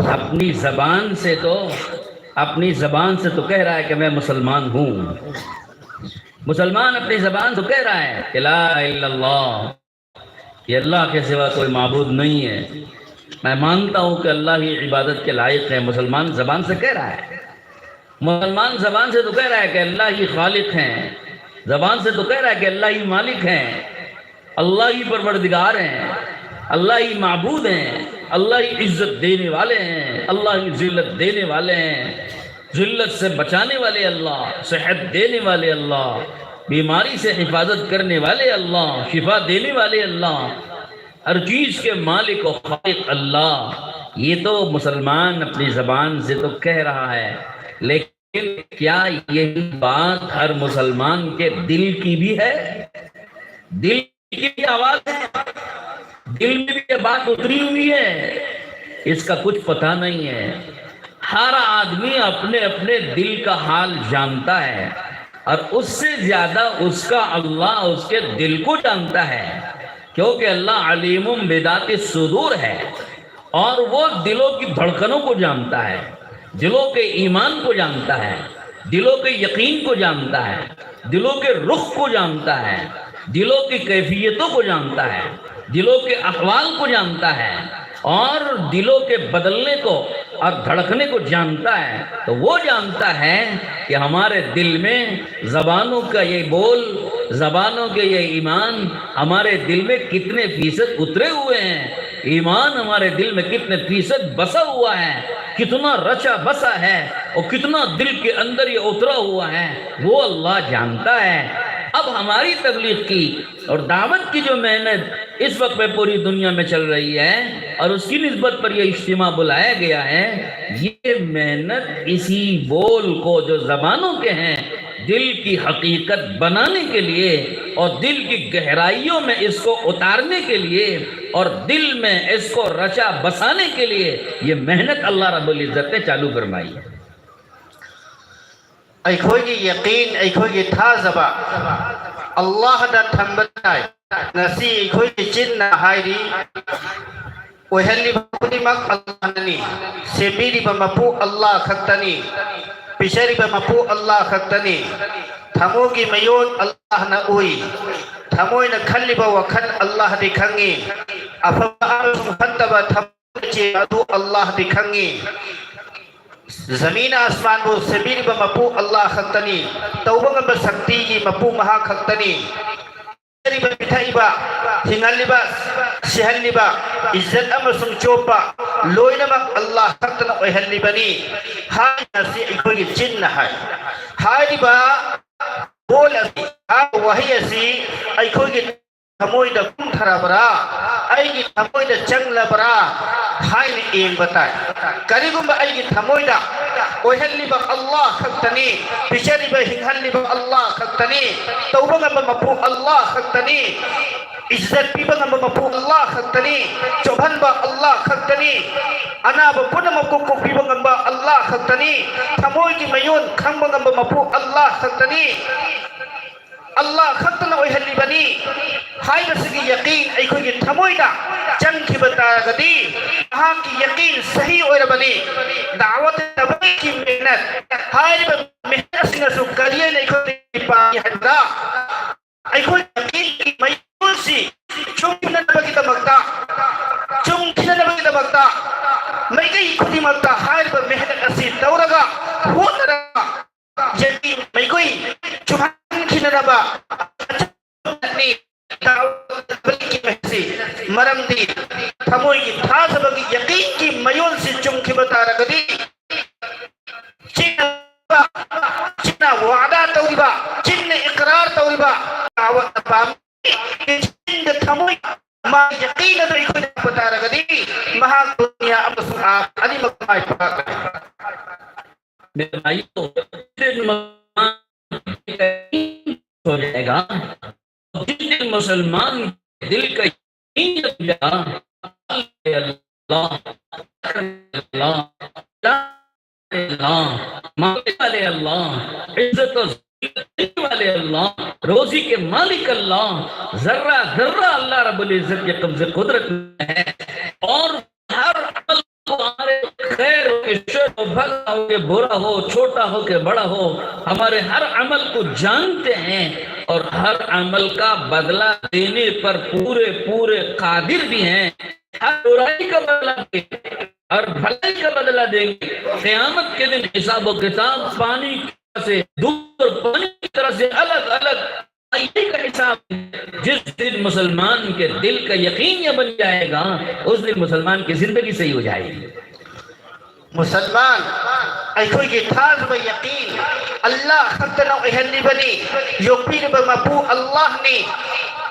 अपनी जबान से तो अपनी जबान से तो कह रहा है कि मैं मुसलमान हूँ। मुसलमान अपनी जबान से तो कह रहा है कि ला इलाहा इल्लल्लाह, कि अल्लाह के सिवा कोई माबूद नहीं है, मैं मानता हूँ कि अल्लाह ही इबादत के लायक है। मुसलमान जबान से कह रहा है, मुसलमान जबान से तो कह रहा है कि अल्लाह ही खालिक हैं, जबान से तो कह रहा है कि अल्लाह ही मालिक हैं, अल्लाह ही परवरदिगार हैं, अल्लाह ही माबूद हैं, अल्लाह ही इज्जत देने वाले हैं, अल्लाह ही जिल्लत देने वाले हैं, जिल्लत से बचाने वाले अल्लाह, सेहत देने वाले अल्लाह, बीमारी से हिफाजत करने वाले अल्लाह, शिफा देने वाले अल्लाह, हर चीज के मालिक और खालिक अल्लाह। ये तो मुसलमान अपनी जबान से तो कह रहा है, लेकिन क्या यही बात हर मुसलमान के दिल की भी है? दिल की भी आवाज है, दिल में भी ये बात उतरी हुई है, इसका कुछ पता नहीं है। हर आदमी अपने अपने दिल का हाल जानता है, और उससे ज्यादा उसका अल्लाह उसके दिल को जानता है, क्योंकि अल्लाह अलीमुम बिदाति सुदूर है, और वो दिलों की धड़कनों को जानता है, दिलों के ईमान को जानता है, दिलों के यकीन को जानता है, दिलों के रुख को जानता है, दिलों की कैफियतों को जानता है, दिलों के अहवाल को जानता है, और दिलों के बदलने को और धड़कने को जानता है। तो वो जानता है कि हमारे दिल में जबानों का ये बोल, जबानों के ये ईमान हमारे दिल में कितने फीसद उतरे हुए हैं, ईमान हमारे दिल में कितने फीसद बसा हुआ है, कितना रचा बसा है, और कितना दिल के अंदर ये उतरा हुआ है, वो अल्लाह जानता है। अब हमारी तबलीग की और दावत की जो मेहनत इस वक्त में पूरी दुनिया में चल रही है और उसकी निस्बत पर यह इज्तिमा बुलाया गया है, ये मेहनत इसी बोल को, जो जबानों के हैं, दिल की हकीकत बनाने के लिए और दिल की गहराइयों में इसको उतारने के लिए और दिल में इसको रचा बसाने के लिए ये मेहनत अल्लाह रब्बुल इज्जत ने चालू फरमाई है। ꯑꯩꯈꯣꯏꯒꯤ ꯌꯀꯤꯟ, ꯑꯩꯈꯣꯏꯒꯤ ꯊꯥꯖꯕ ꯑꯜꯂꯥꯍꯗ ꯊꯝꯕ ꯇꯥꯏ꯫ ꯉꯁꯤ ꯑꯩꯈꯣꯏꯒꯤ ꯆꯤꯟꯅ ꯍꯥꯏꯔꯤ, ꯑꯣꯏꯍꯜꯂꯤꯕ ꯈꯨꯗꯤꯡꯃꯛ ꯑꯜꯂꯥꯍꯅꯅꯤ, ꯁꯦꯝꯕꯤꯔꯤꯕ ꯃꯄꯨ ꯑꯜꯂꯥꯍ ꯈꯛꯇꯅꯤ, ꯄꯤꯖꯔꯤꯕ ꯃꯄꯨ ꯑꯜꯂꯥꯍ ꯈꯛꯇꯅꯤ꯫ ꯊꯃꯣꯏꯒꯤ ꯃꯌꯣꯟ ꯑꯜꯂꯥꯍꯅ ꯎꯏ, ꯊꯃꯣꯏꯅ ꯈꯜꯂꯤꯕ ꯋꯥꯈꯜ ꯑꯜꯂꯥꯍꯗꯤ ꯈꯪꯉꯤ, ꯑꯐꯕ ꯑꯃꯁꯨꯡ ꯐꯠꯇꯕ ꯊꯃꯣꯏꯅ ꯆꯦꯟꯕ ꯑꯗꯨ ꯑꯜꯂꯥꯍꯗꯤ ꯈꯪꯉꯤ꯫ ꯖꯃꯤꯟ ꯑꯁꯃꯥꯟꯕꯨ ꯁꯦꯝꯕꯤꯔꯤꯕ ꯃꯄꯨ ꯑꯜꯂꯥꯍ ꯈꯛꯇꯅꯤ꯫ ꯇꯧꯕ ꯉꯝꯕ ꯁꯛꯇꯤꯒꯤ ꯃꯄꯨ ꯃꯍꯥꯛ ꯈꯛꯇꯅꯤ꯫ ꯄꯤꯖꯔꯤꯕ, ꯄꯤꯊꯛꯏꯕ, ꯍꯤꯡꯍꯜꯂꯤꯕ, ꯁꯤꯍꯜꯂꯤꯕ, ꯏꯖꯠ ꯑꯃꯁꯨꯡ ꯆꯣꯞꯄ ꯂꯣꯏꯅꯃꯛ ꯑꯜꯂꯥꯍ ꯈꯛꯇꯅ ꯑꯣꯏꯍꯜꯂꯤꯕꯅꯤ ꯍꯥꯏꯅ ꯁꯤ ꯑꯩꯈꯣꯏꯒꯤ ꯆꯤꯟꯅ ꯍꯥꯏ꯫ ꯍꯥꯏꯔꯤꯕ ꯕꯣꯜ ꯑꯁꯤ, ꯍꯥꯏꯔꯤꯕ ꯋꯥꯍꯩ ꯑꯁꯤ ꯑꯩꯈꯣꯏꯒꯤ ꯊꯃꯣꯏꯗ ꯀꯨꯝꯊꯔꯕ꯭ꯔꯥ, ꯑꯩꯒꯤ ꯊꯃꯣꯏꯗ ꯆꯪꯂꯕ꯭ꯔꯥ ꯍꯥꯏꯅ ꯌꯦꯡꯕ ꯇꯥꯏ꯫ ꯀꯔꯤꯒꯨꯝꯕ ꯑꯩꯒꯤ ꯊꯃꯣꯏꯗ ꯑꯣꯏꯍꯜꯂꯤꯕ ꯑꯜꯂꯥꯍ ꯈꯛꯇꯅꯤ꯫ ꯄꯤꯖꯔꯤꯕ, ꯍꯤꯡꯍꯜꯂꯤꯕ ꯑꯜꯂꯥꯍ ꯈꯛꯇꯅꯤ꯫ ꯇꯧꯕ ꯉꯝꯕ ꯃꯄꯨ ꯑꯜꯂꯥꯍ ꯈꯛꯇꯅꯤ꯫ ꯏꯖꯠ ꯄꯤꯕ ꯉꯝꯕ ꯃꯄꯨ ꯑꯜꯂꯥꯍ ꯈꯛꯇꯅꯤ꯫ ꯆꯣꯞꯍꯟꯕ ꯑꯜꯂꯥꯍ ꯈꯛꯇꯅꯤ꯫ ꯑꯅꯥꯕ ꯄꯨꯝꯅꯃꯛꯄꯨ ꯀꯣꯛꯄꯤꯕ ꯉꯝꯕ ꯑꯜꯂꯥꯍ ꯈꯛꯇꯅꯤ꯫ ꯊꯃꯣꯏꯒꯤ ꯃꯌꯣꯟ ꯈꯪꯕ ꯉꯝꯕ ꯃꯄꯨ ꯑꯜꯂꯥꯍ ꯈꯛꯇꯅꯤ꯫ ꯑꯜꯂꯥꯍ ꯈꯛꯇꯅ ꯑꯣꯏꯍꯜꯂꯤꯕꯅꯤ ꯍꯥꯏꯕꯁꯤꯒꯤ ꯌꯀꯤꯟ ꯑꯩꯈꯣꯏꯒꯤ ꯊꯃꯣꯏꯗ ꯆꯪꯈꯤꯕ ꯇꯥꯔꯒꯗꯤ, ꯃꯍꯥꯛꯀꯤ ꯌꯀꯤꯟ ꯁꯍꯤ ꯑꯣꯏꯔꯕꯅꯤ꯫ ꯗꯥꯋꯠ ꯇꯕꯂꯤꯒꯀꯤ ꯃꯦꯍꯅꯠ ꯍꯥꯏꯔꯤꯕ ꯃꯦꯍꯅꯠ ꯑꯁꯤꯅꯁꯨ ꯀꯔꯤ ꯍꯥꯏꯅ ꯑꯩꯈꯣꯏ ꯄꯥꯝꯃꯤ ꯍꯥꯏꯕꯗ, ꯑꯩꯈꯣꯏ ꯌꯀꯤꯟꯒꯤ ꯃꯌꯣꯜꯁꯤ ꯆꯨꯝꯅꯅꯕꯒꯤꯗꯃꯛꯇ, ꯆꯨꯝꯈꯤꯅꯅꯕꯒꯤꯗꯃꯛꯇ ꯃꯥꯏꯀꯩ ꯈꯨꯗꯤꯡꯃꯛꯇ ꯍꯥꯏꯔꯤꯕ ꯃꯦꯍꯅꯠ ꯑꯁꯤ ꯇꯧꯔꯒ, ꯍꯣꯠꯅꯔꯒ, ꯌꯀꯤꯟ ꯃꯥꯏꯀꯩ ꯆꯨꯝꯍꯟꯈꯤꯅꯅꯕ ꯃꯔꯝꯗꯤ ꯊꯃꯣꯏꯒꯤ ꯊꯥꯖꯕꯒꯤ ꯌꯀꯤꯟꯒꯤ ꯃꯌꯣꯜꯁꯤ ꯆꯨꯝꯈꯤꯕ ꯇꯥꯔꯒꯗꯤ, ꯆꯤꯟꯅ, ꯆꯤꯟꯅ ꯋꯥꯗꯥ ꯇꯧꯔꯤꯕ, ꯆꯤꯟꯅ ꯏꯀꯔꯥꯔ ꯇꯧꯔꯤꯕ, ꯆꯤꯟꯗ ꯊꯃꯣꯏ ꯃꯥ ꯌꯀꯤꯟ ꯑꯗꯨ ꯑꯩꯈꯣꯏꯗ ꯂꯥꯛꯄ ꯇꯥꯔꯒꯗꯤ, ꯃꯍꯥꯛ ꯗꯨꯅꯤꯌꯥ ꯑꯃꯁꯨꯡ ꯑꯥꯈꯤꯔꯥꯠ ꯑꯅꯤꯃꯛ ꯃꯥꯏ ꯄꯥꯛꯀꯅꯤ꯫ मेरे भाइयों, हो जाएगा। जिस दिन मुसलमान के दिल का यकीन जग गया, अल्लाह, अल्लाह, अल्लाह, मांगने वाले अल्लाह, इज्जत और देने वाले अल्लाह, रोजी के मालिक अल्लाह, जर्रा जर्रा अल्लाह रब्बुल इज्जत के कब्जे कुदरत में है। और हर अमल को, हमारे खैर हो के शर हो, भला हो के बुरा हो, छोटा हो के बड़ा हो, हमारे हर अमल को जानते हैं और हर अमल का बदला देने पर पूरे पूरे कादिर भी हैं। हर बुराई का बदला देंगे, हर भलाई का बदला देंगे। क़यामत के दिन हिसाब व किताब पानी की तरह से दूर, पानी की तरह से अलग अलग। ये का हिसाब, जिस दिन मुसलमान के दिल का यकीन ये बन जाएगा, उस दिन मुसलमान की जिंदगी सही हो जाएगी। ꯃꯨꯁꯜꯃꯥꯟ ꯑꯩꯈꯣꯏꯒꯤ ꯊꯥꯖꯕ ꯌꯀꯤꯟ ꯑꯜꯂꯥꯍ ꯈꯛꯇꯅ ꯑꯣꯏꯍꯜꯂꯤꯕꯅꯤ꯫ ꯌꯣꯛꯄꯤꯔꯤꯕ ꯃꯄꯨ ꯑꯜꯂꯥꯍꯅꯤ꯫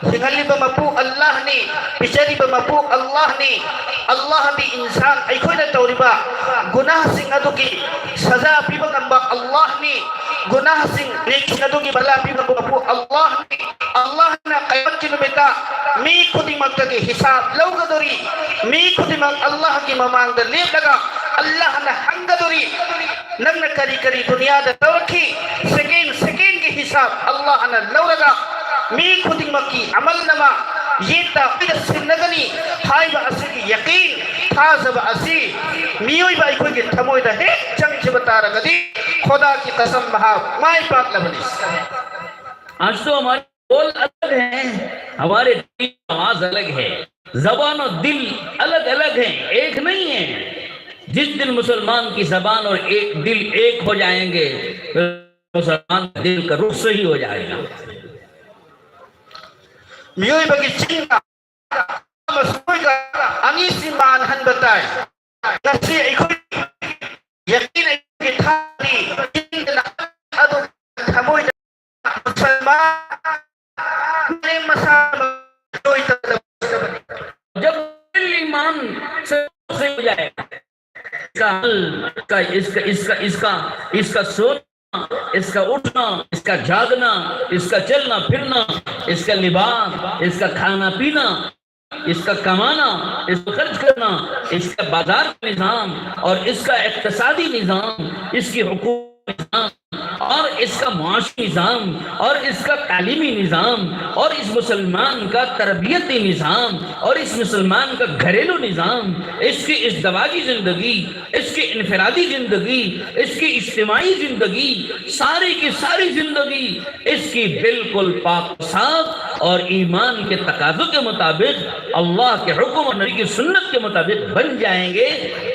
ꯍꯤꯡꯍꯜꯂꯤꯕ ꯃꯄꯨ ꯑꯜꯂꯥꯍꯅꯤ, ꯄꯤꯖꯔꯤꯕ ꯃꯄꯨ ꯑꯜꯂꯥꯍꯅꯤ꯫ ꯑꯜꯂꯥꯍꯗꯤ ꯏꯟꯁꯥꯟ ꯑꯩꯈꯣꯏꯅ ꯇꯧꯔꯤꯕ ꯒꯨꯅꯥꯍꯁꯤꯡ ꯑꯗꯨꯒꯤ ꯁꯖꯥ ꯄꯤꯕ ꯉꯝꯕ ꯑꯜꯂꯥꯍꯅꯤ꯫ ꯒꯨꯅꯥꯍꯁꯤꯡ, ꯅꯦꯀꯤꯁꯤꯡ ꯑꯗꯨꯒꯤ ꯕꯂꯥ ꯄꯤꯕ ꯉꯝꯕ ꯃꯄꯨ ꯑꯜꯂꯥꯍꯅꯤ꯫ ꯑꯜꯂꯥꯍꯅ ꯀꯌꯥꯃꯠꯀꯤ ꯅꯨꯃꯤꯠꯇ ꯃꯤ ꯈꯨꯗꯤꯡꯃꯛꯇꯒꯤ ꯍꯤꯁꯥꯕ ꯂꯧꯒꯗꯧꯔꯤ꯫ ꯃꯤ ꯈꯨꯗꯤꯡꯃꯛ ꯑꯜꯂꯥꯍꯒꯤ ꯃꯃꯥꯡꯗ ꯂꯦꯞꯂꯒ ꯑꯜꯂꯥꯍꯅ ꯍꯪꯒꯗꯧꯔꯤ, "ꯅꯪꯅ ꯀꯔꯤ ꯀꯔꯤ ꯗꯨꯅꯤꯌꯥꯗ ꯇꯧꯔꯛꯈꯤ?" ꯁꯦꯀꯦꯟ ꯁꯦꯀꯦꯟꯒꯤ ꯍꯤꯁꯥꯕ ꯑꯜꯂꯥꯍꯅ ꯂꯧꯔꯒ ꯃꯤ ꯈꯨꯗꯤꯡꯃꯛꯀꯤ ꯑꯃꯜꯅꯃꯥ ꯌꯦꯠꯇ ꯑꯩꯈꯣꯏꯗ ꯁꯤꯟꯅꯒꯅꯤ ꯍꯥꯏꯕ ꯑꯁꯤꯒꯤ ꯌꯀꯤꯟ, ꯊꯥꯖꯕ ꯑꯁꯤ ꯃꯤꯑꯣꯏꯕ ꯑꯩꯈꯣꯏꯒꯤ ꯊꯃꯣꯏꯗ ꯍꯦꯛ ꯆꯪꯈꯤꯕ ꯇꯥꯔꯒꯗꯤ, ꯈꯣꯗꯥꯒꯤ ꯀꯁꯝ, ꯃꯍꯥꯛ ꯃꯥꯏ ꯄꯥꯛꯂꯕꯅꯤ꯫ आज तो हमारे बोल अलग हैं, हमारे दिल की आवाज अलग है, जबान और दिल अलग अलग हैं, एक नहीं है। जिस दिन मुसलमान की जबान और एक दिल एक हो जाएंगे, तो मुसलमान का दिल का रुख सही हो जाएगा। ꯃꯤꯑꯣꯏꯕꯒꯤ ꯆꯤꯟꯒ ꯑꯃꯁꯨꯡ ꯊꯃꯣꯏꯒ ꯑꯅꯤꯁꯤ ꯃꯥꯟꯍꯟꯕ ꯇꯥꯏ꯫ ꯉꯁꯤ ꯑꯩꯈꯣꯏ ꯌꯀꯤꯟ ꯑꯩꯈꯣꯏꯒꯤ ꯊꯥꯔꯤ, ꯆꯤꯟꯗꯅ ꯑꯗꯨ ꯊꯃꯣꯏꯗ ꯃꯨꯁꯜꯃꯥꯟ ꯃꯁꯥ ꯃꯔꯣꯏ ꯇꯧꯗꯕꯅꯤ꯫ जब दिल ईमान से से हो जाए, इसका अमल, इसका, इसका, इसका, इसका, इसका सोचना, इसका उठना, इसका जागना, इसका चलना फिरना, इसका लिबास, इसका खाना पीना, इसका कमाना, इसका खर्च करना, इसका बाजार का निज़ाम और इसका इक्तसादी निज़ाम, इसकी हुकूमत निज़ाम और इसका मुआशी निज़ाम और इसका तालीमी निज़ाम और इस मुसलमान का तरबियती निज़ाम और इस मुसलमान का घरेलू निज़ाम, इसकी इज़्दवाजी ज़िंदगी, इसकी इनफरादी ज़िंदगी, इसकी इज्तिमाई ज़िंदगी, सारी की सारी ज़िंदगी इसकी बिल्कुल पाक साफ और ईमान के तकाज़ों के मुताबिक, अल्लाह के हुक्म और नबी की सुन्नत के मुताबिक बन जाएंगे,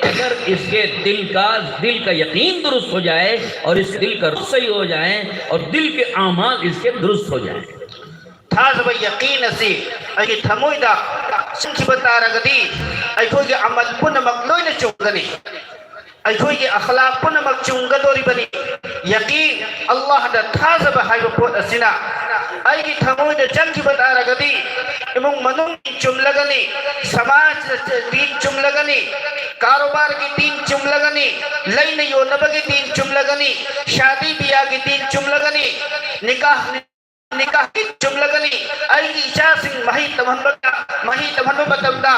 अगर इसके दिल का, दिल का यकीन दुरुस्त हो जाए और इसके दिल का रुख सही हो जाए और दिल के अमाल इसके दुरुस्त हो जाए। ꯊꯥꯖꯕ ꯌꯀꯤꯟ ꯑꯁꯤ ꯑꯩꯒꯤ ꯊꯃꯣꯏꯗ ꯆꯪꯈꯤꯕ ꯇꯥꯔꯒꯗꯤ, ꯑꯩꯈꯣꯏꯒꯤ ꯑꯃꯜ ꯄꯨꯝꯅꯃꯛ ꯂꯣꯏꯅ ꯆꯨꯝꯒꯅꯤ꯫ ꯑꯩꯈꯣꯏꯒꯤ ꯑꯈꯂꯥꯛ ꯄꯨꯝꯅꯃꯛ ꯆꯨꯝꯒꯗꯧꯔꯤꯕꯅꯤ꯫ ꯌꯀꯤꯟ, ꯑꯜꯂꯥꯍꯗ ꯊꯥꯖꯕ ꯍꯥꯏꯕ ꯄꯣꯠ ꯑꯁꯤꯅ ꯑꯩꯒꯤ ꯊꯃꯣꯏꯗ ꯆꯪꯈꯤꯕ ꯇꯥꯔꯒꯗꯤ, ꯏꯃꯨꯡ ꯃꯅꯨꯡ ꯆꯨꯝꯂꯒꯅꯤ, ꯁꯃꯥꯖ ꯗꯤꯟ ꯆꯨꯝꯂꯒꯅꯤ, ꯀꯥꯔꯣꯕꯥꯔꯒꯤ ꯗꯤꯟ ꯆꯨꯝꯂꯒꯅꯤ, ꯂꯩꯅ ꯌꯣꯟꯅꯕꯒꯤ ꯗꯤꯟ ꯆꯨꯝꯂꯒꯅꯤ, ꯁꯥꯗꯤ ꯕꯤꯌꯥꯒꯤ ꯗꯤꯟ ꯆꯨꯝꯂꯒꯅꯤ, ꯅꯤꯀꯥꯍ ꯅꯤꯀꯥꯍ ꯆꯨꯝꯂꯒꯅꯤ꯫ ꯑꯩꯒꯤ ꯏꯆꯥꯁꯤꯡ ꯃꯍꯩ ꯇꯝꯍꯟꯕꯗ, ꯃꯍꯩ ꯇꯝꯍꯟꯕ ꯃꯇꯝꯗ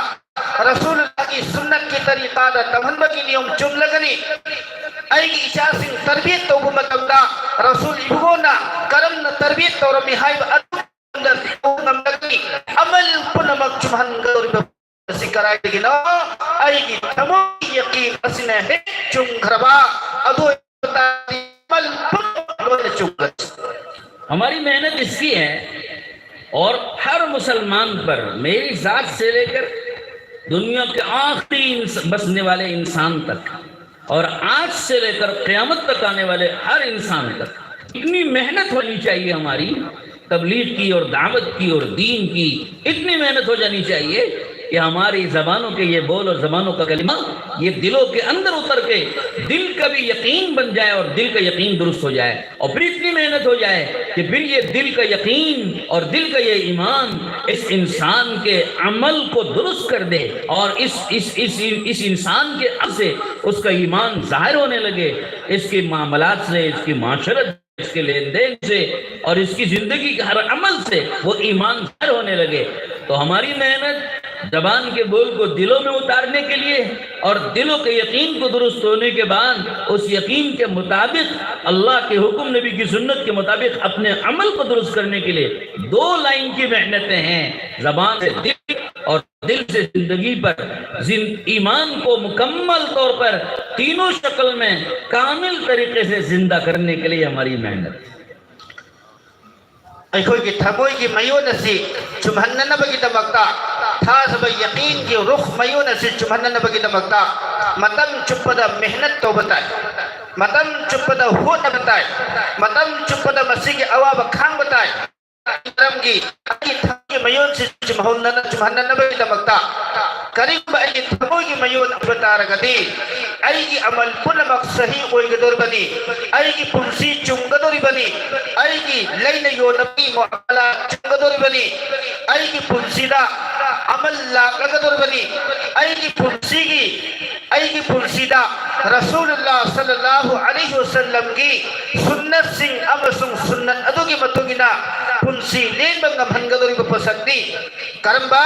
ꯔꯁꯨꯜꯒꯤ ꯁꯨꯟꯅꯠꯀꯤ ꯇꯔꯤꯀꯥꯗ ꯇꯝꯍꯟꯕꯒꯤ ꯅꯤꯌꯣꯝ ꯆꯨꯝꯂꯒꯅꯤ꯫ ꯑꯩꯒꯤ ꯏꯆꯥꯁꯤꯡ ꯇꯔꯕꯤꯌꯠ ꯇꯧꯕ ꯃꯇꯝꯗ ꯔꯁꯨꯜ ꯏꯕꯨꯡꯉꯣꯅ ꯀꯔꯝꯅ ꯇꯔꯕꯤꯌꯠ ꯇꯧꯔꯝꯃꯤ ꯍꯥꯏꯕ ꯑꯗꯨ ꯉꯝꯂꯒꯅꯤ꯫ ꯑꯃꯜ ꯄꯨꯝꯅꯃꯛ ꯆꯨꯝꯍꯟꯒꯗꯧꯔꯤꯕ ꯑꯁꯤ ꯀꯗꯥꯏꯗꯒꯤꯅꯣ? ꯑꯩꯒꯤ ꯊꯃꯣꯏꯒꯤ ꯌꯀꯤꯟ ꯑꯁꯤꯅ ꯍꯦꯛ ꯆꯨꯝꯈ꯭ꯔꯕ, ꯑꯗꯨ ꯑꯣꯏꯕ ꯇꯥꯔꯗꯤ ꯑꯃꯜ ꯄꯨꯝꯅꯃꯛ ꯂꯣꯏꯅ ꯆꯨꯝꯒꯅꯤ꯫ हमारी मेहनत इसकी है, और हर मुसलमान पर, मेरी जात से लेकर दुनिया के आखिरी इंस-, बसने वाले इंसान तक, और आज से लेकर क़यामत तक आने वाले हर इंसान तक इतनी मेहनत होनी चाहिए हमारी, तबलीग की और दावत की और दीन की इतनी मेहनत हो जानी चाहिए कि हमारी ज़बानों के ये बोल और ज़बानों का कलिमा ये दिलों के अंदर उतर के दिल का भी यकीन बन जाए और दिल का यकीन दुरुस्त हो जाए। और फिर इतनी मेहनत हो जाए कि फिर ये दिल का यकीन और दिल का ये ईमान इस इंसान के अमल को दुरुस्त कर दे, और इस, इस, इस, इस इंसान के अमल से उसका ईमान जाहिर होने लगे, इसके मामलात से, इसकी माशरत, इसके लेन देन से और इसकी जिंदगी के हर अमल से वो ईमान जाहिर होने लगे। तो हमारी मेहनत जबान के बोल को दिलों में उतारने के लिए और दिलों के यकीन को दुरुस्त होने के बाद उस यकीन के मुताबिक, अल्लाह के हुक्म, नबी की सुन्नत के मुताबिक अपने अमल को दुरुस्त करने के लिए दो लाइन की मेहनतें हैं, जबान से दिल और दिल से जिंदगी पर जिन, ईमान को मुकम्मल तौर पर तीनों शक्ल में कामिल तरीके से जिंदा करने के लिए हमारी मेहनत। ꯑꯩꯈꯣꯏꯒꯤ ꯊꯃꯣꯏꯒꯤ ꯃꯌꯣꯟ ꯑꯁꯤ ꯆꯨꯝꯍꯟꯅꯅꯕꯒꯤꯗꯃꯛꯇ, ꯊꯥꯖꯕ ꯌꯀꯤꯟꯒꯤ ꯔꯨꯍ ꯃꯌꯣꯟ ꯑꯁꯤ ꯆꯨꯝꯍꯟꯅꯅꯕꯒꯤꯗꯃꯛꯇ ꯃꯇꯝ ꯆꯨꯞꯄꯗ ꯃꯦꯍꯅꯠ ꯇꯧꯕ ꯇꯥꯏ꯫ ꯃꯇꯝ ꯆꯨꯞꯄꯗ ꯍꯣꯠꯅꯕ ꯇꯥꯏ꯫ ꯃꯇꯝ ꯆꯨꯞꯄꯗ ꯃꯁꯤꯒꯤ ꯑꯋꯥꯕ ꯈꯥꯡꯕ ꯇꯥꯏ꯫ ꯃꯔꯝꯒꯤ ꯑꯩꯒꯤ ꯊꯃꯣꯏꯒꯤ ꯃꯌꯣꯟꯁꯤ ꯆꯨꯝꯍꯟꯅꯅ-, ꯆꯨꯝꯍꯟꯅꯅꯕꯒꯤꯗꯃꯛꯇ ꯀꯔꯤꯒꯨꯝꯕ ꯑꯩꯒꯤ ꯊꯃꯣꯏꯒꯤ ꯃꯌꯣꯟ ꯑꯣꯏꯕ ꯇꯥꯔꯒꯗꯤ, ꯑꯩꯒꯤ ꯑꯃꯜ ꯄꯨꯝꯅꯃꯛ ꯁꯍꯤ ꯑꯣꯏꯒꯗꯧꯔꯤꯕꯅꯤ, ꯑꯩꯒꯤ ꯄꯨꯟꯁꯤ ꯆꯨꯝꯒꯗꯧꯔꯤꯕꯅꯤ, ꯑꯩꯒꯤ ꯂꯩꯅ ꯌꯣꯟꯅꯕꯒꯤ ꯃꯨꯑꯃꯂꯥ ꯆꯨꯝꯒꯗꯧꯔꯤꯕꯅꯤ, ꯑꯩꯒꯤ ꯄꯨꯟꯁꯤꯗ ꯑꯃꯜ ꯂꯥꯛꯂꯒꯗꯧꯔꯤꯕꯅꯤ, ꯑꯩꯒꯤ ꯄꯨꯟꯁꯤꯒꯤ ꯑꯩꯒꯤ ꯄꯨꯟꯁꯤꯗ ꯔꯁꯨꯂꯨꯜꯂꯥ ꯁꯜꯂꯜꯂꯥꯍꯨ ꯑꯂꯩꯍꯤ ꯋꯁꯜꯂꯝꯒꯤ ꯁꯨꯟꯅꯠꯁꯤꯡ ꯑꯃꯁꯨꯡ ꯁꯨꯟꯅꯠ ꯑꯗꯨꯒꯤ ꯃꯇꯨꯡ ꯏꯟꯅ ꯄꯨꯟꯁꯤ ꯂꯦꯟꯕ ꯉꯝꯍꯟꯒꯗꯧꯔꯤꯕ ꯄꯣꯠꯁꯛꯅꯤ꯫ ꯀꯔꯝꯕ?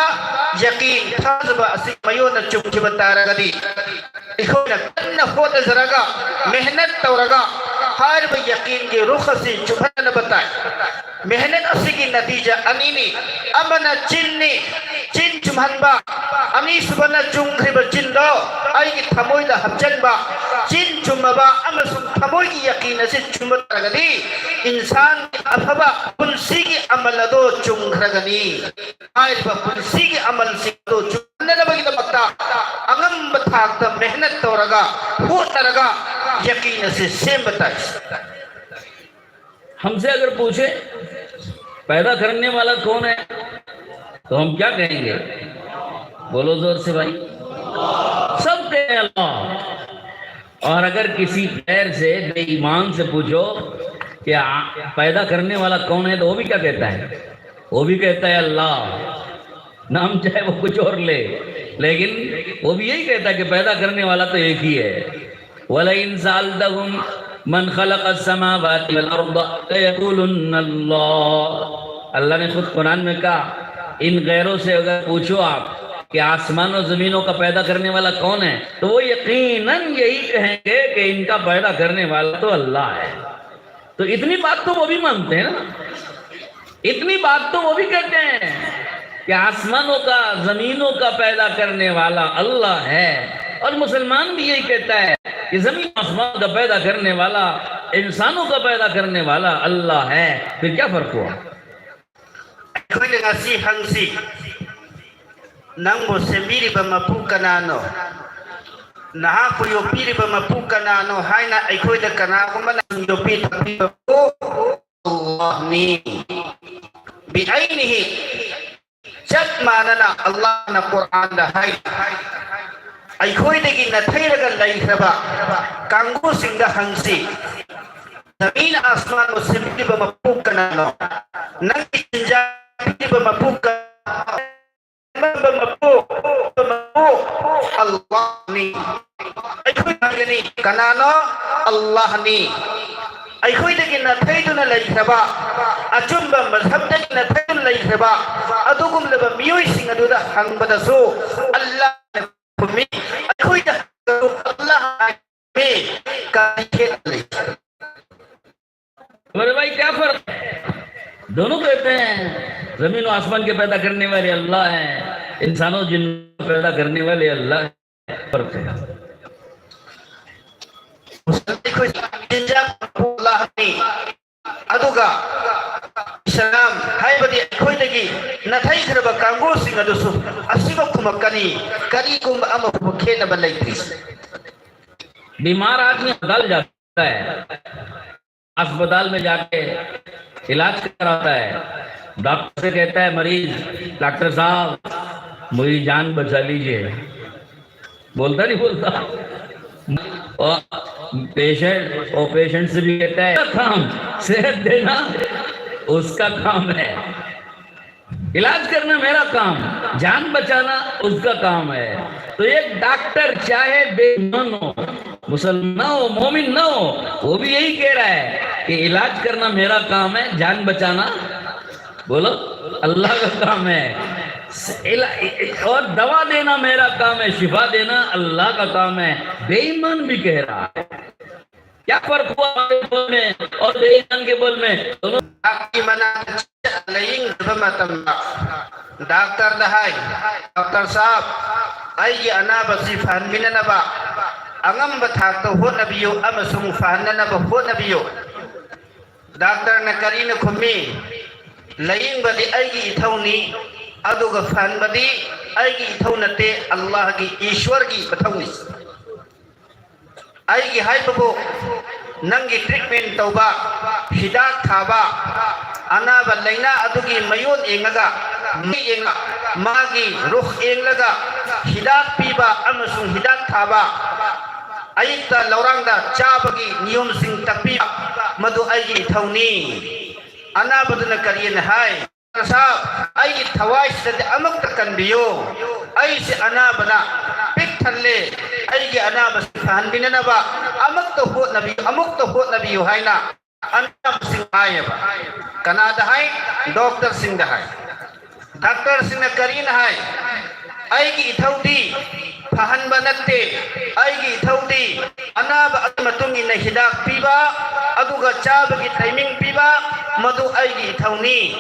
ꯌꯀꯤꯟ, ꯊꯥꯖꯕ ꯑꯁꯤ ꯃꯌꯣꯟꯅ ꯆꯨꯝꯈꯤꯕ ꯇꯥꯔꯒꯗꯤ, ꯑꯩꯈꯣꯏꯅ ꯀꯟꯅ ꯍꯣꯠꯅꯖꯔꯒ, ꯃꯦꯍꯅꯠ ꯇꯧꯔꯒ, ꯍꯥꯏꯔꯤꯕ ꯌꯀꯤꯟꯒꯤ ꯔꯨꯈ ꯑꯁꯤ ꯆꯨꯝꯍꯟꯅꯕ ꯇꯥꯏ꯫ ꯃꯦꯍꯅꯠ ꯑꯁꯤꯒꯤ ꯅꯇꯤꯖꯥ ꯑꯅꯤꯅꯤ꯫ ꯑꯃꯅ ꯆꯤꯟꯅꯤ, ꯆꯤꯟ ꯆꯨꯝꯍꯟꯕ꯫ ꯑꯅꯤꯁꯨꯕꯅ ꯆꯨꯝꯈ꯭ꯔꯤꯕ ꯆꯤꯟꯗꯣ ꯑꯩꯒꯤ ꯊꯃꯣꯏꯗ ꯍꯥꯞꯆꯤꯟꯕ꯫ ꯆꯤꯟ ꯆꯨꯝꯃꯕ ꯑꯃꯁꯨꯡ ꯊꯃꯣꯏꯒꯤ ꯌꯀꯤꯟ ꯑꯁꯤ ꯆꯨꯝꯕ ꯇꯥꯔꯒꯗꯤ, ꯏꯟꯁꯥꯟꯒꯤ ꯑꯐꯕ ꯄꯨꯟꯁꯤꯒꯤ ꯑꯃꯜ ꯑꯗꯣ ꯆꯨꯝꯈ꯭ꯔꯒꯅꯤ꯫ ꯍꯥꯏꯔꯤꯕ ꯄꯨꯟꯁꯤꯒꯤ ꯑꯃꯜꯁꯤꯡ ꯑꯗꯨ ꯆꯨꯝꯅꯅꯕꯒꯤꯗꯃꯛꯇ ꯑꯉꯝꯕ ꯊꯥꯛꯇ ꯃꯦꯍꯅꯠ ꯇꯧꯔꯒ, ꯍꯣꯠꯅꯔꯒ ꯌꯀꯤꯟ ꯑꯁꯤ ꯁꯦꯝꯕ ꯇꯥꯏ꯫ हमसे अगर पूछे, पैदा करने वाला कौन है, तो हम क्या कहेंगे? बोलो जोर से भाई। सब कहें अल्लाह। और अगर किसी गैर से, बेईमान से पूछो कि आ, पैदा करने वाला कौन है, तो वो भी क्या कहता है? वो भी कहता है अल्लाह। नाम चाहे वो कुछ और ले, लेकिन वो भी यही कहता है कि पैदा करने वाला तो एक ही है। ولئن سألتهم من خلق السماوات والأرض ليقولن الله। अल्लाह ने खुद कुरान में कहा, इन गैरों से अगर पूछो आप कि आसमान और जमीनों का पैदा करने वाला कौन है, तो वो यकीनन यही कहेंगे कि इनका पैदा करने वाला तो अल्लाह है। तो इतनी बात तो वो भी मानते हैं ना, इतनी बात तो वो भी कहते हैं कि आसमानों का, जमीनों का पैदा करने वाला अल्लाह है। और मुसलमान भी यही कहता है कि जमीन आसमान का पैदा करने वाला, इंसानों का पैदा करने वाला अल्लाह है। फिर क्या फर्क हुआ? ꯑꯩꯈꯣꯏꯅ ꯉꯁꯤ ꯍꯪꯁꯤ, ꯅꯪꯕꯨ ꯁꯦꯝꯕꯤꯔꯤꯕ ꯃꯄꯨ ꯀꯅꯥꯅꯣ? ꯅꯍꯥꯛꯄꯨ ꯌꯣꯛꯄꯤꯔꯤꯕ ꯃꯄꯨ ꯀꯅꯥꯅꯣ ꯍꯥꯏꯅ ꯑꯩꯈꯣꯏꯗ ꯀꯅꯥꯒꯨꯝꯕꯅ ꯌꯣꯛꯄꯤ ꯊꯛꯄꯤꯕꯕꯨ ꯑꯜꯂꯥꯍꯅꯤ꯫ ꯕꯤꯑꯩꯅꯤꯍꯤ꯫ ꯆꯞ ꯃꯥꯟꯅꯅ ꯑꯜꯂꯥꯍꯅ ꯀꯨꯔꯥꯟꯗ ꯍꯥꯏ, ꯑꯩꯈꯣꯏꯗꯒꯤ ꯅꯥꯊꯩꯔꯒ ꯂꯩꯈ꯭ꯔꯕ ꯀꯥꯡꯕꯨꯁꯤꯡꯗ ꯍꯪꯁꯤ, ꯖꯃꯤꯟ ꯑꯁꯃꯥꯟꯕꯨ ꯁꯦꯝꯕꯤꯕ ꯃꯄꯨ ꯀꯅꯥꯅꯣ? ꯅꯪꯒꯤ ꯆꯤꯟꯖꯥꯛ ꯄꯤꯕ ꯃꯄꯨ ꯀꯅꯥꯅꯣ? ꯃꯄꯨ, ꯃꯄꯨ ꯑꯜꯂꯥꯍꯅꯤ꯫ ꯑꯩꯈꯣꯏ ꯍꯪꯒꯅꯤ, ꯀꯅꯥꯅꯣ? ꯑꯜꯂꯥꯍꯅꯤ꯫ ꯑꯩꯈꯣꯏꯗꯒꯤ ꯅꯥꯊꯩꯗꯨꯅ ꯂꯩꯈ꯭ꯔꯕ, ꯑꯆꯨꯝꯕ ꯃꯖꯍꯕꯇꯒꯤ ꯅꯥꯊꯩꯗꯨꯅ ꯂꯩꯈ꯭ꯔꯕ ꯑꯗꯨꯒꯨꯝꯂꯕ ꯃꯤꯑꯣꯏꯁꯤꯡ ꯑꯗꯨꯗ ꯍꯪꯕꯗꯁꯨ ꯑꯜꯂꯥꯍꯅ ꯈꯨꯝꯃꯤ꯫ ꯑꯩꯈꯣꯏꯗ ꯍꯪꯕꯗꯁꯨ ꯑꯜꯂꯥꯍꯅ ꯈꯨꯝꯃꯤ꯫ ꯀꯔꯤ ꯈꯦꯠꯅ ꯂꯩ? अरे भाई, क्या फर्क है? दोनों तो एक हैं। जमीन और आसमान के पैदा करने वाले अल्लाह हैं, इंसानों जिन पैदा करने वाले अल्लाह हैं। फर्क है। ꯑꯗꯨꯒ ꯏꯁꯂꯥꯝ ꯍꯥꯏꯕꯗꯤ ꯑꯩꯈꯣꯏꯗꯒꯤ ꯅꯥꯊꯩꯈ꯭ꯔꯕ ꯀꯥꯡꯕꯨꯁꯤꯡ ꯑꯗꯨꯁꯨ ꯑꯁꯤꯃꯛ ꯈꯨꯝꯃꯛꯀꯅꯤ, ꯀꯔꯤꯒꯨꯝꯕ ꯑꯃꯐꯥꯎꯕ ꯈꯦꯠꯅꯕ ꯂꯩꯇ꯭ꯔꯤ꯫ बीमार आदमी अस्पताल जाता है, अस्पताल में जाके इलाज कराता है, डॉक्टर से कहता है मरीज, "डॉक्टर साहब, मेरी जान बचा लीजिए।" बोलता नहीं बोलता? और पेशेंट, और पेशेंट से भी कहता है, काम सेहत देना उसका काम है, इलाज करना मेरा काम, जान बचाना उसका काम है। तो एक डॉक्टर चाहे बेईमान हो, मुसलमान ना हो, मोमिन ना हो, वो भी यही कह रहा है कि इलाज करना मेरा काम है, जान बचाना, बोलो, अल्लाह का काम है। इला-, और दवा देना मेरा काम है, शिफा देना अल्लाह का काम है। बेईमान भी कह रहा है। क्या फर्क हुआ हमारे बोल में और बेईमान के बोल में? दोनों ꯗꯥꯛꯇꯔꯒꯤ ꯃꯅꯥꯛꯇ ꯂꯥꯌꯦꯡꯗꯕ ꯃꯇꯝꯗ ꯗꯥꯛꯇꯔꯗ ꯍꯥꯏ, "ꯗꯥꯛꯇꯔ ꯁꯥꯍꯕ, ꯑꯩꯒꯤ ꯑꯅꯥꯕꯁꯤ ꯐꯍꯟꯕꯤꯅꯅꯕ ꯑꯉꯝꯕ ꯊꯥꯛꯇ ꯍꯣꯠꯅꯕꯤꯌꯨ ꯑꯃꯁꯨꯡ ꯐꯍꯟꯅꯅꯕ ꯍꯣꯠꯅꯕꯤꯌꯨ꯫" ꯗꯥꯛꯇꯔꯅ ꯀꯔꯤꯅ ꯈꯨꯝꯃꯤ? "ꯂꯥꯌꯦꯡꯕꯗꯤ ꯑꯩꯒꯤ ꯏꯊꯧꯅꯤ, ꯑꯗꯨꯒ ꯐꯍꯟꯕꯗꯤ ꯑꯩꯒꯤ ꯏꯊꯧ ꯅꯠꯇꯦ, ꯑꯜꯂꯥꯍꯒꯤ, ꯏꯁ꯭ꯋꯔꯒꯤ ꯃꯊꯧꯅꯤ꯫ ꯑꯩꯒꯤ ꯍꯥꯏꯕꯕꯨ ꯅꯪꯒꯤ ꯇ꯭ꯔꯤꯠꯃꯦꯟ ꯇꯧꯕ, ꯍꯤꯗꯥꯛ ꯊꯥꯕ, ꯑꯅꯥꯕ ꯂꯥꯏꯅꯥ ꯑꯗꯨꯒꯤ ꯃꯌꯣꯟ ꯌꯦꯡꯉꯒ, ꯃꯤ ꯌꯦꯡꯉ-, ꯃꯥꯒꯤ ꯔꯨꯈ ꯌꯦꯡꯂꯒ ꯍꯤꯗꯥꯛ ꯄꯤꯕ ꯑꯃꯁꯨꯡ ꯍꯤꯗꯥꯛ ꯊꯥꯕ, ꯑꯌꯨꯛꯇ ꯂꯧꯔꯥꯡꯗ ꯆꯥꯕꯒꯤ ꯅꯤꯌꯣꯝꯁꯤꯡ ꯇꯥꯛꯄꯤꯕ, ꯃꯗꯨ ꯑꯩꯒꯤ ꯏꯊꯧꯅꯤ꯫ ꯑꯅꯥꯕꯗꯨꯅ ꯀꯔꯤꯅ ꯍꯥꯏ? "ꯁꯥꯍꯕ, ꯑꯩꯒꯤ ꯊꯋꯥꯏꯁꯤꯗꯗꯤ ꯑꯃꯨꯛꯇ ꯀꯟꯕꯤꯌꯨ꯫ ꯑꯩꯁꯦ ꯑꯅꯥꯕꯅ ꯄꯤꯛ ꯊꯜꯂꯦ꯫ ꯑꯩꯒꯤ ꯑꯅꯥꯕꯁꯤ ꯐꯍꯟꯕꯤꯅꯅꯕ ꯑꯃꯨꯛꯇ ꯍꯣꯠꯅꯕꯤꯌꯨ, ꯑꯃꯨꯛꯇ ꯍꯣꯠꯅꯕꯤꯌꯨ" ꯍꯥꯏꯅ ꯑꯅꯥꯕꯁꯤꯡ ꯍꯥꯏꯌꯦꯕ꯫ ꯀꯅꯥꯗ ꯍꯥꯏ? ꯗꯣꯛꯇꯔꯁꯤꯡꯗ ꯍꯥꯏ꯫ ꯗꯥꯛꯇꯔꯁꯤꯡꯅ ꯀꯔꯤꯅ ꯍꯥꯏ? "ꯑꯩꯒꯤ ꯏꯊꯧꯗꯤ ꯐꯍꯟꯕ ꯅꯠꯇꯦ꯫ ꯑꯩꯒꯤ ꯏꯊꯧꯗꯤ ꯑꯅꯥꯕ ꯑꯗꯨꯒꯤ ꯃꯇꯨꯡ ꯏꯟꯅ ꯍꯤꯗꯥꯛ ꯄꯤꯕ, ꯑꯗꯨꯒ ꯆꯥꯕꯒꯤ ꯇꯥꯏꯃꯤꯡ ꯄꯤꯕ, ꯃꯗꯨ ꯑꯩꯒꯤ ꯏꯊꯧꯅꯤ꯫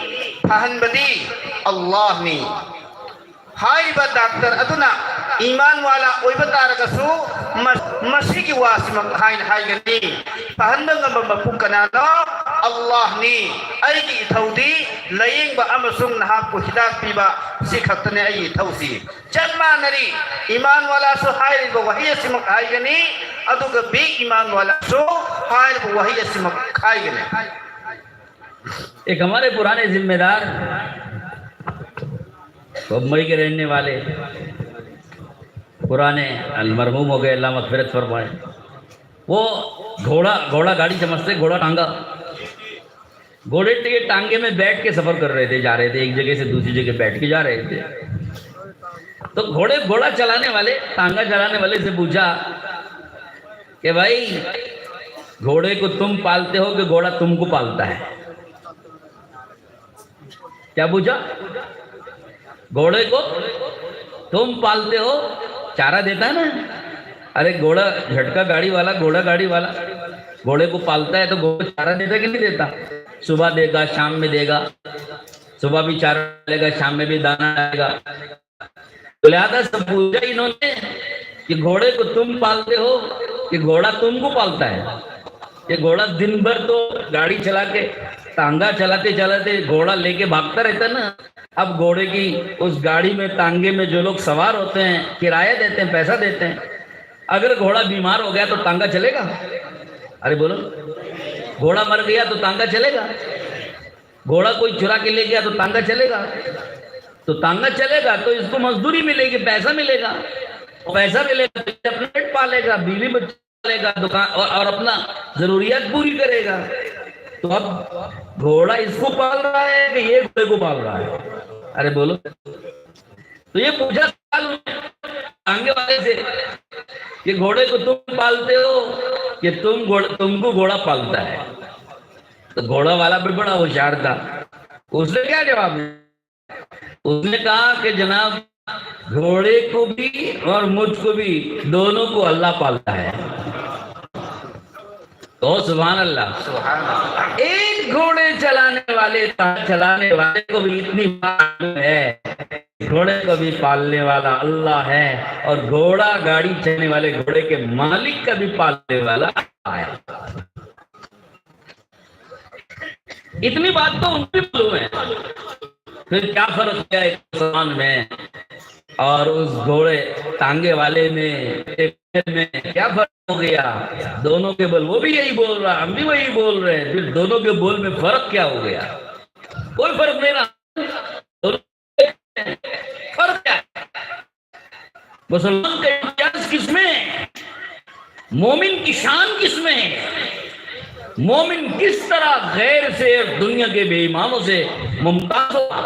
ꯐꯍꯟꯕꯗꯤ ꯑꯜꯂꯥꯍꯅꯤ"꯫ ꯍꯥꯏꯔꯤꯕ ꯗꯥꯛꯇꯔ ꯑꯗꯨꯅ ꯏꯃꯥꯟ ꯋꯥꯂꯥ ꯑꯣꯏꯕ ꯇꯥꯔꯒꯁꯨ, ꯃ-, ꯃꯁꯤꯒꯤ ꯋꯥꯁꯤꯃꯛ ꯍꯥꯏꯅ ꯍꯥꯏꯒꯅꯤ: "ꯐꯍꯟꯕ ꯉꯝꯕ ꯃꯄꯨ ꯀꯅꯥꯅꯣ? ꯑꯜꯂꯥꯍꯅꯤ꯫ ꯑꯩꯒꯤ ꯏꯊꯧꯗꯤ ꯂꯥꯌꯦꯡꯕ ꯑꯃꯁꯨꯡ ꯅꯍꯥꯛꯄꯨ ꯍꯤꯗꯥꯛ ꯄꯤꯕ, ꯁꯤ ꯈꯛꯇꯅꯤ ꯑꯩꯒꯤ ꯏꯊꯧꯁꯤ"꯫ ꯆꯞ ꯃꯥꯟꯅꯔꯤ, ꯏꯃꯥꯟ ꯋꯥꯂꯥꯁꯨ ꯍꯥꯏꯔꯤꯕ ꯋꯥꯍꯩ ꯑꯁꯤꯃꯛ ꯍꯥꯏꯒꯅꯤ, ꯑꯗꯨꯒ ꯕꯦ ꯏꯃꯥꯟ ꯋꯥꯂꯥꯁꯨ ꯍꯥꯏꯔꯤꯕ ꯋꯥꯍꯩ ꯑꯁꯤꯃꯛ ꯍꯥꯏꯒꯅꯤ꯫ एक हमारे पुराने जिम्मेदार बम्बई के रहने वाले, पुराने, अलमरहूम हो गए, अल्लाह मगफिरत फरमाए। वो घोड़ा, घोड़ा गाड़ी समझते, घोड़ा टांगा, घोड़े के टांगे में बैठ के सफर कर रहे थे, जा रहे थे, एक जगह से दूसरी जगह बैठ के जा रहे थे। तो घोड़े, घोड़ा चलाने वाले, टांगा चलाने वाले से पूछा कि भाई, घोड़े को तुम पालते हो कि घोड़ा तुमको पालता है? क्या पूछा? घोड़े को तुम पालते हो, चारा देता है ना? अरे, घोड़ा, झटका गाड़ी वाला, घोड़ा गाड़ी वाला घोड़े को पालता है तो घोड़े को चारा देता कि नहीं देता? सुबह देगा, शाम में देगा, सुबह भी चारा डालेगा, शाम में भी दाना डालेगा। तो लिहाजा सब पूछा इन्होंने कि घोड़े को तुम पालते हो कि घोड़ा तुमको पालता है? ये घोड़ा दिन भर तो गाड़ी चला के, तांगा चलाते चलाते घोड़ा लेके भागता रहता है ना। अब घोड़े की उस गाड़ी में, तांगे में जो लोग सवार होते हैं, किराया देते हैं, पैसा देते हैं, अगर घोड़ा बीमार हो गया तो तांगा चलेगा? अरे बोलो, घोड़ा मर गया तो तांगा चलेगा? घोड़ा कोई चुरा के ले गया तो तांगा चलेगा? तो तांगा चलेगा तो इसको मजदूरी मिलेगी, पैसा मिलेगा, और पैसा मिलेगा तो ये अपना पेट पालेगा, बीवी बच्चा पालेगा, दुकान और, और अपना जरूरियात पूरी करेगा। तो अब घोड़ा इसको पाल रहा है कि ये घोड़े को पाल रहा है? अरे बोलो। तो ये पूछा सवाल आगे वाले से कि घोड़े को तुम पालते हो कि तुम घोड़, तुमको घोड़ा पालता है? तो घोड़ा वाला भी बड़ा होशियार था, उसने क्या जवाब दिया? उसने कहा कि जनाब, घोड़े को भी और मुझको भी, दोनों को अल्लाह पालता है। तो सुभान अल्लाह। सुभान अल्लाह। एक घोड़े चलाने वाले, चलाने वाले को भी इतनी बात है, घोड़े को भी पालने वाला अल्लाह है और घोड़ा गाड़ी चलाने वाले घोड़े के मालिक का भी पालने वाला अल्लाह है। इतनी बात तो उनको भी मालूम है। फिर क्या फर्क किया एक मुसलमान में और उस घोड़े तांगे वाले में, एक में क्या फर्क हो गया? दोनों के बोल, वो भी यही बोल रहा, हम भी वही बोल रहे हैं, फिर दोनों के बोल में फर्क क्या हो गया? कोई फर्क नहीं रहा। दोनों में फर्क क्या है? मुसलमान का इम्तियाज किसमें है? मोमिन की शान किसमें है? मोमिन किस तरह गैर से और दुनिया के बेईमानों से मुमताज होगा?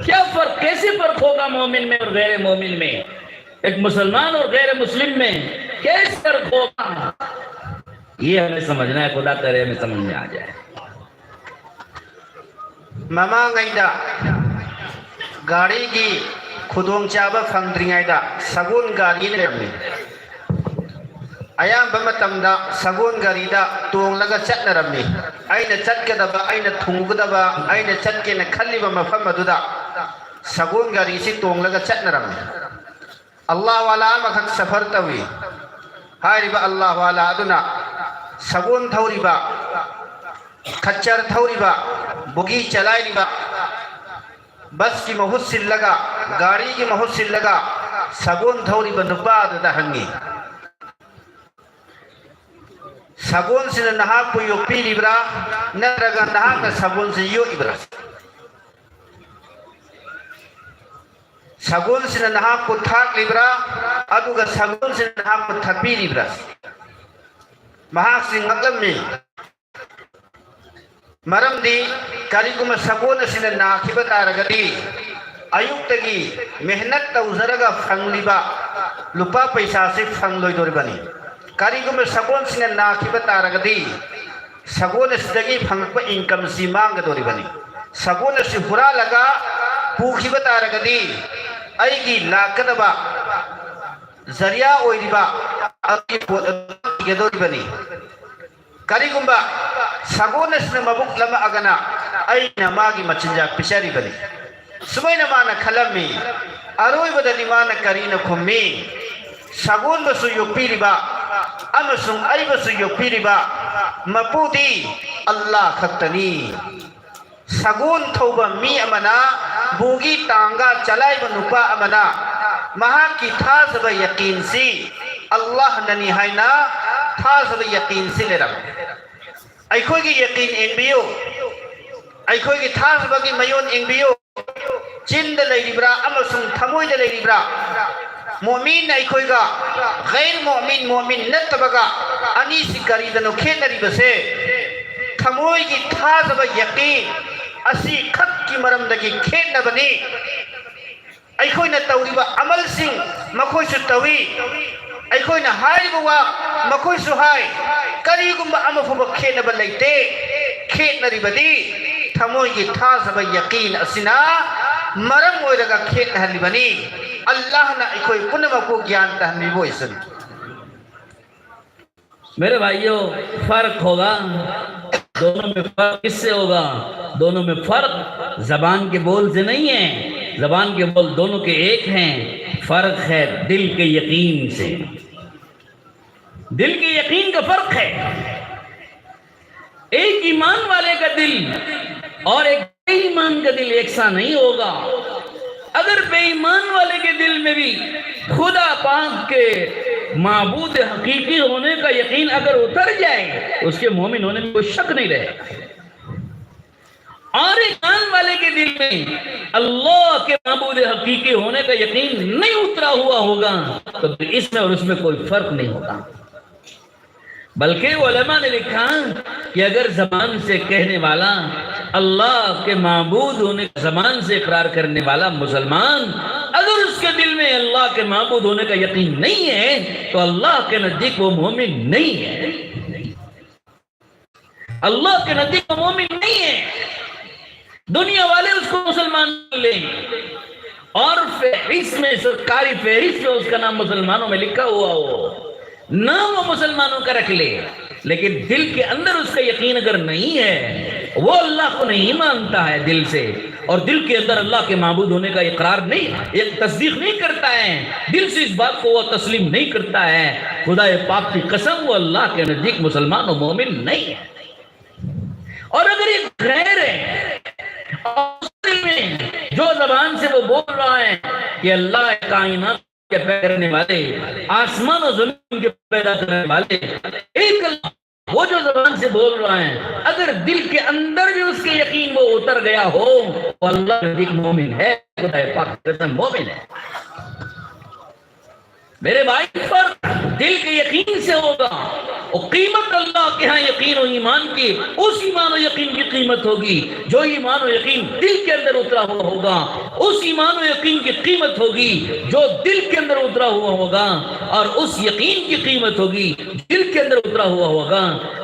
क्या फर्क, कैसे फर्क होगा मोमिन में और गैर मोमिन में, एक मुसलमान और गैर मुस्लिम में कैसे फर्क होगा? ये हमें समझना है, खुदा करे हमें समझ में आ जाए। ꯃꯃꯥꯡꯉꯩꯗ ꯒꯥꯔꯤꯒꯤ ꯈꯨꯗꯣꯡꯆꯥꯕ ꯐꯪꯗ꯭ꯔꯤꯉꯩꯗ ꯁꯒꯣꯜ ꯒꯥꯔꯤ ꯂꯩꯔꯝꯃꯤ꯫ ꯑꯌꯥꯝꯕ ꯃꯇꯝꯗ ꯁꯒꯣꯜ ꯒꯥꯔꯤꯗ ꯇꯣꯡꯂꯒ ꯆꯠꯅꯔꯝꯃꯤ꯫ ꯑꯩꯅ ꯆꯠꯀꯗꯕ, ꯑꯩꯅ ꯊꯨꯡꯒꯗꯕ, ꯑꯩꯅ ꯆꯠꯀꯦꯅ ꯈꯜꯂꯤꯕ ꯃꯐꯝ ꯑꯗꯨꯗ ꯁꯒꯣꯜ ꯒꯥꯔꯤꯁꯤ ꯇꯣꯡꯂꯒ ꯆꯠꯅꯔꯝꯃꯤ꯫ ꯑꯜꯂꯥꯍ ꯋꯥꯂꯥ ꯑꯃꯈꯛ ꯁꯐꯔ ꯇꯧꯏ꯫ ꯍꯥꯏꯔꯤꯕ ꯑꯜꯂꯥꯍ ꯋꯥꯂꯥ ꯑꯗꯨꯅ ꯁꯒꯣꯜ ꯊꯧꯔꯤꯕ, ꯈꯠꯆꯔ ꯊꯧꯔꯤꯕ, ꯕꯨꯒꯤ ꯆꯂꯥꯏꯔꯤꯕ, ꯕꯁꯀꯤ ꯃꯍꯨꯠ ꯁꯤꯜꯂꯒ, ꯒꯥꯔꯤꯒꯤ ꯃꯍꯨꯠ ꯁꯤꯜꯂꯒ ꯁꯒꯣꯜ ꯊꯧꯔꯤꯕ ꯅꯨꯄꯥ ꯑꯗꯨꯗ ꯍꯪꯉꯤ, "ꯁꯒꯣꯜꯁꯤꯅ ꯅꯍꯥꯛꯄꯨ ꯌꯣꯛꯄꯤꯔꯤꯕ꯭ꯔꯥ, ꯅꯠꯇ꯭ꯔꯒ ꯅꯍꯥꯛꯅ ꯁꯒꯣꯜꯁꯤ ꯌꯣꯛꯏꯕ꯭ꯔꯥ?" ꯁꯒꯣꯜꯁꯤꯅ ꯅꯍꯥꯛꯄꯨ ꯊꯥꯛꯂꯤꯕ꯭ꯔꯥ, ꯑꯗꯨꯒ ꯁꯒꯣꯜꯁꯤꯅ ꯅꯍꯥꯛꯄꯨ ꯊꯛꯄꯤꯔꯤꯕ꯭ꯔꯥ? ꯃꯍꯥꯛꯁꯤ ꯉꯛꯂꯝꯃꯤ꯫ ꯃꯔꯝꯗꯤ ꯀꯔꯤꯒꯨꯝꯕ ꯁꯒꯣꯜ ꯑꯁꯤꯅ ꯅꯥꯈꯤꯕ ꯇꯥꯔꯒꯗꯤ, ꯑꯌꯨꯛꯇꯒꯤ ꯃꯦꯍꯅꯠ ꯇꯧꯖꯔꯒ ꯐꯪꯂꯤꯕ ꯂꯨꯄꯥ ꯄꯩꯁꯥꯁꯤ ꯐꯪꯂꯣꯏꯗꯧꯔꯤꯕꯅꯤ꯫ ꯀꯔꯤꯒꯨꯝꯕ ꯁꯒꯣꯜꯁꯤꯅ ꯅꯥꯈꯤꯕ ꯇꯥꯔꯒꯗꯤ, ꯁꯒꯣꯜ ꯑꯁꯤꯗꯒꯤ ꯐꯪꯂꯛꯄ ꯏꯟꯀꯝꯁꯤ ꯃꯥꯡꯒꯗꯧꯔꯤꯕꯅꯤ꯫ ꯁꯒꯣꯜ ꯑꯁꯤ ꯍꯨꯔꯥꯜꯂꯒ ꯄꯨꯈꯤꯕ ꯇꯥꯔꯒꯗꯤ, ꯑꯩꯒꯤ ꯂꯥꯛꯀꯗꯕ ꯖꯔꯤꯌꯥ ꯑꯣꯏꯔꯤꯕ ꯑꯗꯨꯒꯤ ꯄꯣꯠ ꯑꯗꯨ ꯃꯥꯡꯈꯤꯒꯗꯧꯔꯤꯕꯅꯤ꯫ ꯀꯔꯤꯒꯨꯝꯕ ꯁꯒꯣꯜ ꯑꯁꯤꯅ ꯃꯕꯨꯛ ꯂꯝꯃꯛꯑꯒꯅ, ꯑꯩꯅ ꯃꯥꯒꯤ ꯃꯆꯤꯟꯖꯥꯛ ꯄꯤꯖꯔꯤꯕꯅꯤ꯫ ꯁꯨꯃꯥꯏꯅ ꯃꯥꯅ ꯈꯜꯂꯝꯃꯤ꯫ ꯑꯔꯣꯏꯕꯗꯗꯤ ꯃꯥꯅ ꯀꯔꯤꯅ ꯈꯨꯝꯃꯤ? ꯁꯒꯣꯜꯕꯨꯁꯨ ꯌꯣꯛꯄꯤꯔꯤꯕ ꯑꯃꯁꯨꯡ ꯑꯩꯕꯨꯁꯨ ꯌꯣꯛꯄꯤꯔꯤꯕ ꯃꯄꯨꯗꯤ ꯑꯜꯂꯥꯍ ꯈꯛꯇꯅꯤ꯫ ꯁꯒꯣꯜ ꯊꯧꯕ ꯃꯤ ꯑꯃꯅ, ꯕꯣꯒꯤ ꯇꯥꯡꯒ ꯆꯂꯥꯏꯕ ꯅꯨꯄꯥ ꯑꯃꯅ ꯃꯍꯥꯛꯀꯤ ꯊꯥꯖꯕ ꯌꯀꯤꯟꯁꯤ ꯑꯜꯂꯥꯍꯅꯅꯤ ꯍꯥꯏꯅ ꯊꯥꯖꯕ ꯌꯀꯤꯟꯁꯤ ꯂꯩꯔꯝꯃꯤ꯫ ꯑꯩꯈꯣꯏꯒꯤ ꯌꯀꯤꯟ ꯌꯦꯡꯕꯤꯌꯨ, ꯑꯩꯈꯣꯏꯒꯤ ꯊꯥꯖꯕꯒꯤ ꯃꯌꯣꯟ ꯌꯦꯡꯕꯤꯌꯨ꯫ ꯆꯤꯟꯗ ꯂꯩꯔꯤꯕ꯭ꯔꯥ ꯑꯃꯁꯨꯡ ꯊꯃꯣꯏꯗ ꯂꯩꯔꯤꯕ꯭ꯔꯥ? ꯃꯣꯃꯤꯟ ꯑꯩꯈꯣꯏꯒ ꯒꯩꯔ ꯃꯣꯃꯤꯟ, ꯃꯣꯃꯤꯟ ꯅꯠꯇꯕꯒ ꯑꯅꯤꯁꯤ ꯀꯔꯤꯗꯅꯣ ꯈꯦꯠꯅꯔꯤꯕꯁꯦ? ꯊꯃꯣꯏꯒꯤ ꯊꯥꯖꯕ ꯌꯀꯤꯟ ꯑꯁꯤ ꯈꯛꯀꯤ ꯃꯔꯝꯗꯒꯤ ꯈꯦꯠꯅꯕꯅꯤ꯫ ꯑꯩꯈꯣꯏꯅ ꯇꯧꯔꯤꯕ ꯑꯃꯜꯁꯤꯡ ꯃꯈꯣꯏꯁꯨ ꯇꯧꯏ, ꯑꯩꯈꯣꯏꯅ ꯍꯥꯏꯔꯤꯕ ꯋꯥ ꯃꯈꯣꯏꯁꯨ ꯍꯥꯏ꯫ ꯀꯔꯤꯒꯨꯝꯕ ꯑꯃ ꯐꯥꯎꯕ ꯈꯦꯠꯅꯕ ꯂꯩꯇꯦ꯫ ꯈꯦꯠꯅꯔꯤꯕꯗꯤ ꯊꯃꯣꯏꯒꯤ ꯊꯥꯖꯕ ꯌꯀꯤꯟ ꯑꯁꯤꯅ ꯃꯔꯝ ꯑꯣꯏꯔꯒ ꯈꯦꯠꯅꯍꯜꯂꯤꯕꯅꯤ꯫ ꯑꯜꯂꯥꯍꯅ ꯑꯩꯈꯣꯏ ꯄꯨꯝꯅꯃꯛꯄꯨ ꯒ꯭ꯌꯥꯟ ꯇꯥꯍꯟꯕꯤꯕ ꯑꯣꯏꯁꯅꯨ꯫ मेरे भाइयों, फर्क होगा। दोनों में फर्क किससे होगा? दोनों में फर्क जबान के बोल से नहीं है। जबान के बोल दोनों के एक हैं, फर्क है दिल के यकीन से। दिल के यकीन का फर्क है। एक ईमान वाले का दिल और एक बेईमान का दिल एक सा नहीं होगा। अगर बेईमान वाले के दिल में भी खुदा पाक के माबूद हकीकी होने का यकीन अगर उतर जाए, उसके मोमिन होने में कोई शक नहीं रहेगा। और एक कान वाले के दिल में अल्लाह के माबूद हकीकी होने का यकीन नहीं उतरा हुआ होगा, तो फिर इसमें और उसमें कोई फर्क नहीं होगा। बल्कि उलमा ने लिखा कि अगर जबान से कहने वाला, अल्लाह के माबूद होने का जबान से इकरार करने वाला मुसलमान, अगर उसके दिल में अल्लाह के माबूद होने का यकीन नहीं है, तो अल्लाह के नजदीक वो मोमिन नहीं है। अल्लाह के नजदीक वो मोमिन नहीं है। दुनिया वाले उसको मुसलमान मान लें और फहरिस्त में, सरकारी फहरिस्त में उसका नाम मुसलमानों में लिखा हुआ हो, नाम वो मुसलमानों का रख ले, लेकिन दिल के अंदर उसका यकीन अगर नहीं है, वो अल्लाह को नहीं मानता है दिल से, और दिल के अंदर अल्लाह के माबूद होने का इकरार नहीं, एक तस्दीक नहीं करता है, दिल से इस बात को वो तस्लीम नहीं करता है, खुदाए पाक की कसम, वो अल्लाह के नजदीक मुसलमान और मोमिन नहीं है। और अगर एक गैर है, और उस दिल में जो जबान से वो बोल रहा है कि अल्लाह कायनात के पैदा करने वाले, आसमान और जमीन के पैदा करने वाले, एक अल्लाह, वो जो जबान से बोल रहा है, अगर दिल के अंदर भी उसके यकीन वो उतर गया हो, तो अल्लाह के नजदीक मोमिन है, खुदाए पाक की कसम मोमिन है। मेरे भाई, पर दिल के यकीन से होगा। और कीमत अल्लाह के यहाँ यकीन और ईमान की, उस ईमान और यकीन की कीमत होगी जो ईमान और यकीन दिल के अंदर उतरा हुआ होगा। उस ईमान और यकीन की कीमत होगी जो दिल के अंदर उतरा हुआ होगा, और उस यकीन की कीमत होगी दिल के अंदर उतरा हुआ होगा।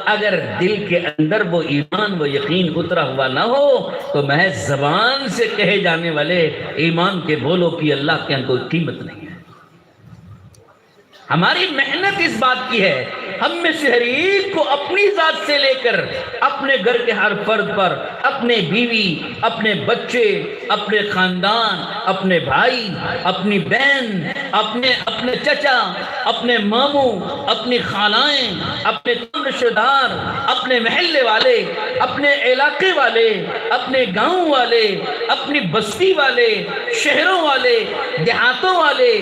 अगर दिल के अंदर वो ईमान, वो यकीन उतरा हुआ ना हो, तो महज जबान से कहे जाने वाले ईमान के बोलो की अल्लाह के यहाँ कोई कीमत नहीं है। हमारी मेहनत इस बात की है, हम में से हर एक को अपनी जात से लेकर अपने घर के हर फर्द पर, अपने बीवी, अपने बच्चे, अपने खानदान, अपने भाई, अपनी बहन, अपने, अपने चचा, अपने मामू, अपनी खालाएं, अपने रिश्तेदार, अपने मोहल्ले वाले, अपने इलाके वाले, अपने गांव वाले, अपनी बस्ती वाले, शहरों वाले, देहातों वाले,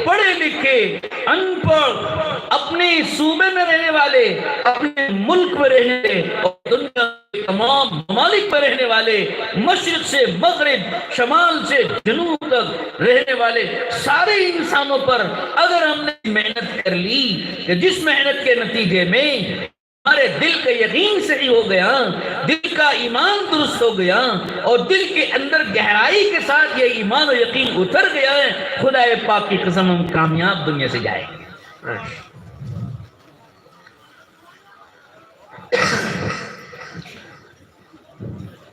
पढ़े लिखे, अनपढ़, अपने सूबे में रहने वाले, अपने मुल्क में रहने वाले और दुनिया के तमाम ममालिक में रहने वाले, मशरिक से मगरिब, शमाल से जनूब तक रहने वाले सारे इंसानों पर अगर हमने मेहनत कर ली कि जिस मेहनत के नतीजे में हमारे दिल का यकीन सही हो गया, दिल का ईमान दुरुस्त हो गया और दिल के अंदर गहराई के साथ ये ईमान और यकीन उतर गया है, खुदाए पाक की कसम, हम कामयाब दुनिया से जाएंगे।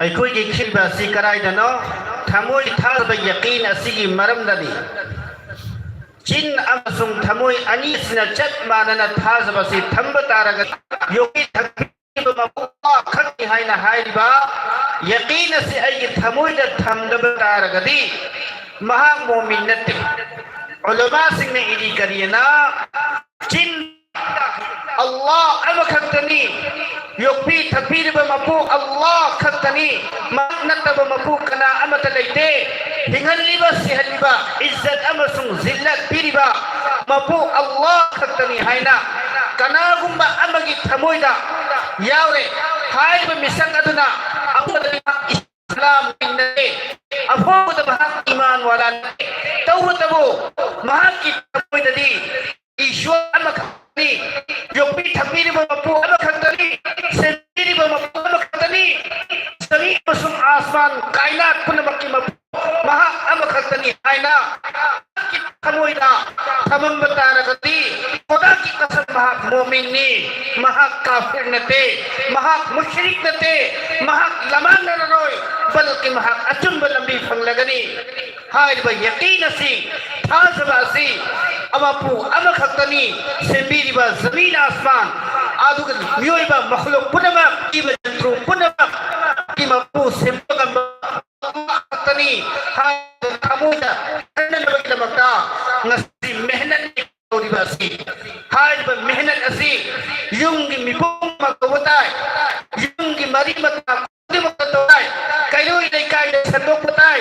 ꯑꯩꯈꯣꯏꯒꯤ ꯈꯤꯕ ꯑꯁꯤ ꯀꯗꯥꯏꯗꯅꯣ? ꯊꯃꯣꯏ ꯊꯥꯖꯕ ꯌꯀꯤꯟ ꯑꯁꯤꯒꯤ ꯃꯔꯝꯗꯅꯤ꯫ ꯆꯤꯟ ꯑꯃꯁꯨꯡ ꯊꯃꯣꯏ ꯑꯅꯤꯁꯤꯅ ꯆꯞ ꯃꯥꯟꯅꯅ ꯊꯥꯖꯕ ꯑꯁꯤ ꯊꯝꯕ ꯇꯥꯔꯒꯗꯤ, ꯌꯣꯛꯄꯤ ꯊꯛꯄꯤꯕ ꯃꯄꯨ ꯑꯃ ꯈꯛꯅꯤ ꯍꯥꯏꯅ ꯍꯥꯏꯔꯤꯕ ꯌꯀꯤꯟ ꯑꯁꯤ ꯑꯩꯒꯤ ꯊꯃꯣꯏꯗ ꯊꯝꯗꯕ ꯇꯥꯔꯒꯗꯤ, ꯃꯍꯥꯛ ꯃꯣꯃꯤꯟ ꯅꯠꯇꯦ꯫ ꯎꯂꯃꯥꯁꯤꯡꯅ ꯏꯗꯤ ꯀꯔꯤꯅ ꯆꯤꯟ ꯑꯜꯂꯥꯍ ꯑꯃꯈꯛꯇꯅꯤ꯫ ꯌꯣꯛꯄꯤ ꯊꯛꯄꯤꯔꯤꯕ ꯃꯄꯨ ꯑꯜꯂꯥꯍ ꯈꯛꯇꯅꯤ꯫ ꯃꯍꯥꯛ ꯅꯠꯇꯕ ꯃꯄꯨ ꯀꯅꯥ ꯑꯃꯠꯇ ꯂꯩꯇꯦ꯫ ꯍꯤꯡꯍꯜꯂꯤꯕ, ꯁꯤꯍꯜꯂꯤꯕ, ꯏꯖꯠ ꯑꯃꯁꯨꯡ ꯖꯤꯜꯂꯠ ꯄꯤꯔꯤꯕ ꯃꯄꯨ ꯑꯜꯂꯥꯍ ꯈꯛꯇꯅꯤ ꯍꯥꯏꯅ ꯀꯅꯥꯒꯨꯝꯕ ꯑꯃꯒꯤ ꯊꯃꯣꯏꯗ ꯌꯥꯎꯔꯦ꯫ ꯍꯥꯏꯔꯤꯕ ꯃꯤꯁꯛ ꯑꯗꯨꯅ ꯑꯃꯗꯤ ꯏꯁꯂꯥꯝ ꯅꯠꯇꯦ꯫ ꯑꯐꯥꯎꯕꯗ ꯃꯍꯥꯛ ꯏꯃꯥꯟ ꯋꯥꯂꯥ ꯅꯠꯇꯦ꯫ ꯇꯧꯕꯇꯕꯨ ꯃꯍꯥꯛꯀꯤ ꯊꯃꯣꯏꯗꯗꯤ ꯏꯁꯣꯔ ꯑꯃꯈꯛꯇꯅꯤ, ꯌꯣꯛꯄꯤ ꯊꯛꯄꯤꯔꯤꯕ ꯃꯄꯨ ꯑꯃꯈꯛꯇꯅꯤ, ꯁꯦꯝꯕꯤꯔꯤꯕ ꯃꯄꯨ ꯑꯃꯈꯛꯇꯅꯤ, ꯖꯃꯤ ꯑꯃꯁꯨꯡ ꯑꯥꯁꯃꯥꯟ ꯀꯥꯏꯅꯥꯠ ꯄꯨꯝꯅꯃꯛꯀꯤ ꯃꯄꯨ ꯃꯍꯥꯛ ꯑꯃꯈꯛꯇꯅꯤ ꯍꯥꯏꯅ ꯃꯍꯥꯛꯀꯤ ꯊꯃꯣꯏꯗ ꯊꯃꯝꯕ ꯇꯥꯔꯒꯗꯤ, ꯈꯨꯗꯥꯒꯤ ꯀꯁꯝ, ꯃꯍꯥꯛ ꯃꯣꯃꯤꯟꯅꯤ, ꯃꯍꯥꯛ ꯀꯥꯐꯤꯔ ꯅꯠꯇꯦ, ꯃꯍꯥꯛ ꯃꯨꯁ꯭ꯔꯤꯛ ꯅꯠꯇꯦ, ꯃꯍꯥꯛ ꯂꯃꯥꯡꯅꯔꯔꯣꯏ, ꯕꯜꯀꯤ ꯃꯍꯥꯛ ꯑꯆꯨꯝꯕ ꯂꯝꯕꯤ ꯐꯪꯂꯒꯅꯤ꯫ ꯍꯥꯏꯔꯤꯕ ꯌꯀꯤꯟ ꯑꯁꯤ, ꯊꯥꯖꯕ ꯑꯁꯤ ꯃꯄꯨ ꯑꯃꯈꯛꯇꯅꯤ, ꯁꯦꯝꯕꯤꯔꯤꯕ ꯖꯃꯤꯟ ꯑꯥꯁꯃꯥꯟ, ꯑꯗꯨꯒ ꯃꯤꯑꯣꯏꯕ ꯃꯈꯂꯨꯛ ꯄꯨꯝꯅꯃꯛ, ꯏꯕ ꯖꯟꯇ꯭ꯔꯨ ꯄꯨꯝꯅꯃꯛꯀꯤ ꯃꯄꯨ ꯁꯦꯝꯕ ꯉꯝꯕ ꯑꯃꯈꯛꯇꯅꯤ ꯍꯥꯏꯕ ꯊꯃꯣꯏꯗ ꯈꯟꯅꯅꯕꯒꯤꯗꯃꯛꯇ ꯉꯁꯤ ꯃꯦꯍꯅꯠ ꯇꯧꯔꯤꯕ ꯑꯁꯤ, ꯍꯥꯏꯔꯤꯕ ꯃꯦꯍꯅꯠ ꯑꯁꯤ ꯌꯨꯝꯒꯤ ꯃꯤꯄꯨꯝ ꯑꯃ ꯇꯧꯕ ꯇꯥꯏ, ꯌꯨꯝꯒꯤ ꯃꯔꯤ ꯃꯇꯥ ꯈꯨꯗꯤꯡꯃꯛꯇ ꯇꯧꯕ ꯇꯥꯏ, ꯀꯩꯔꯣꯏ ꯂꯩꯀꯥꯏꯗ ꯁꯟꯗꯣꯛꯄ ꯇꯥꯏ,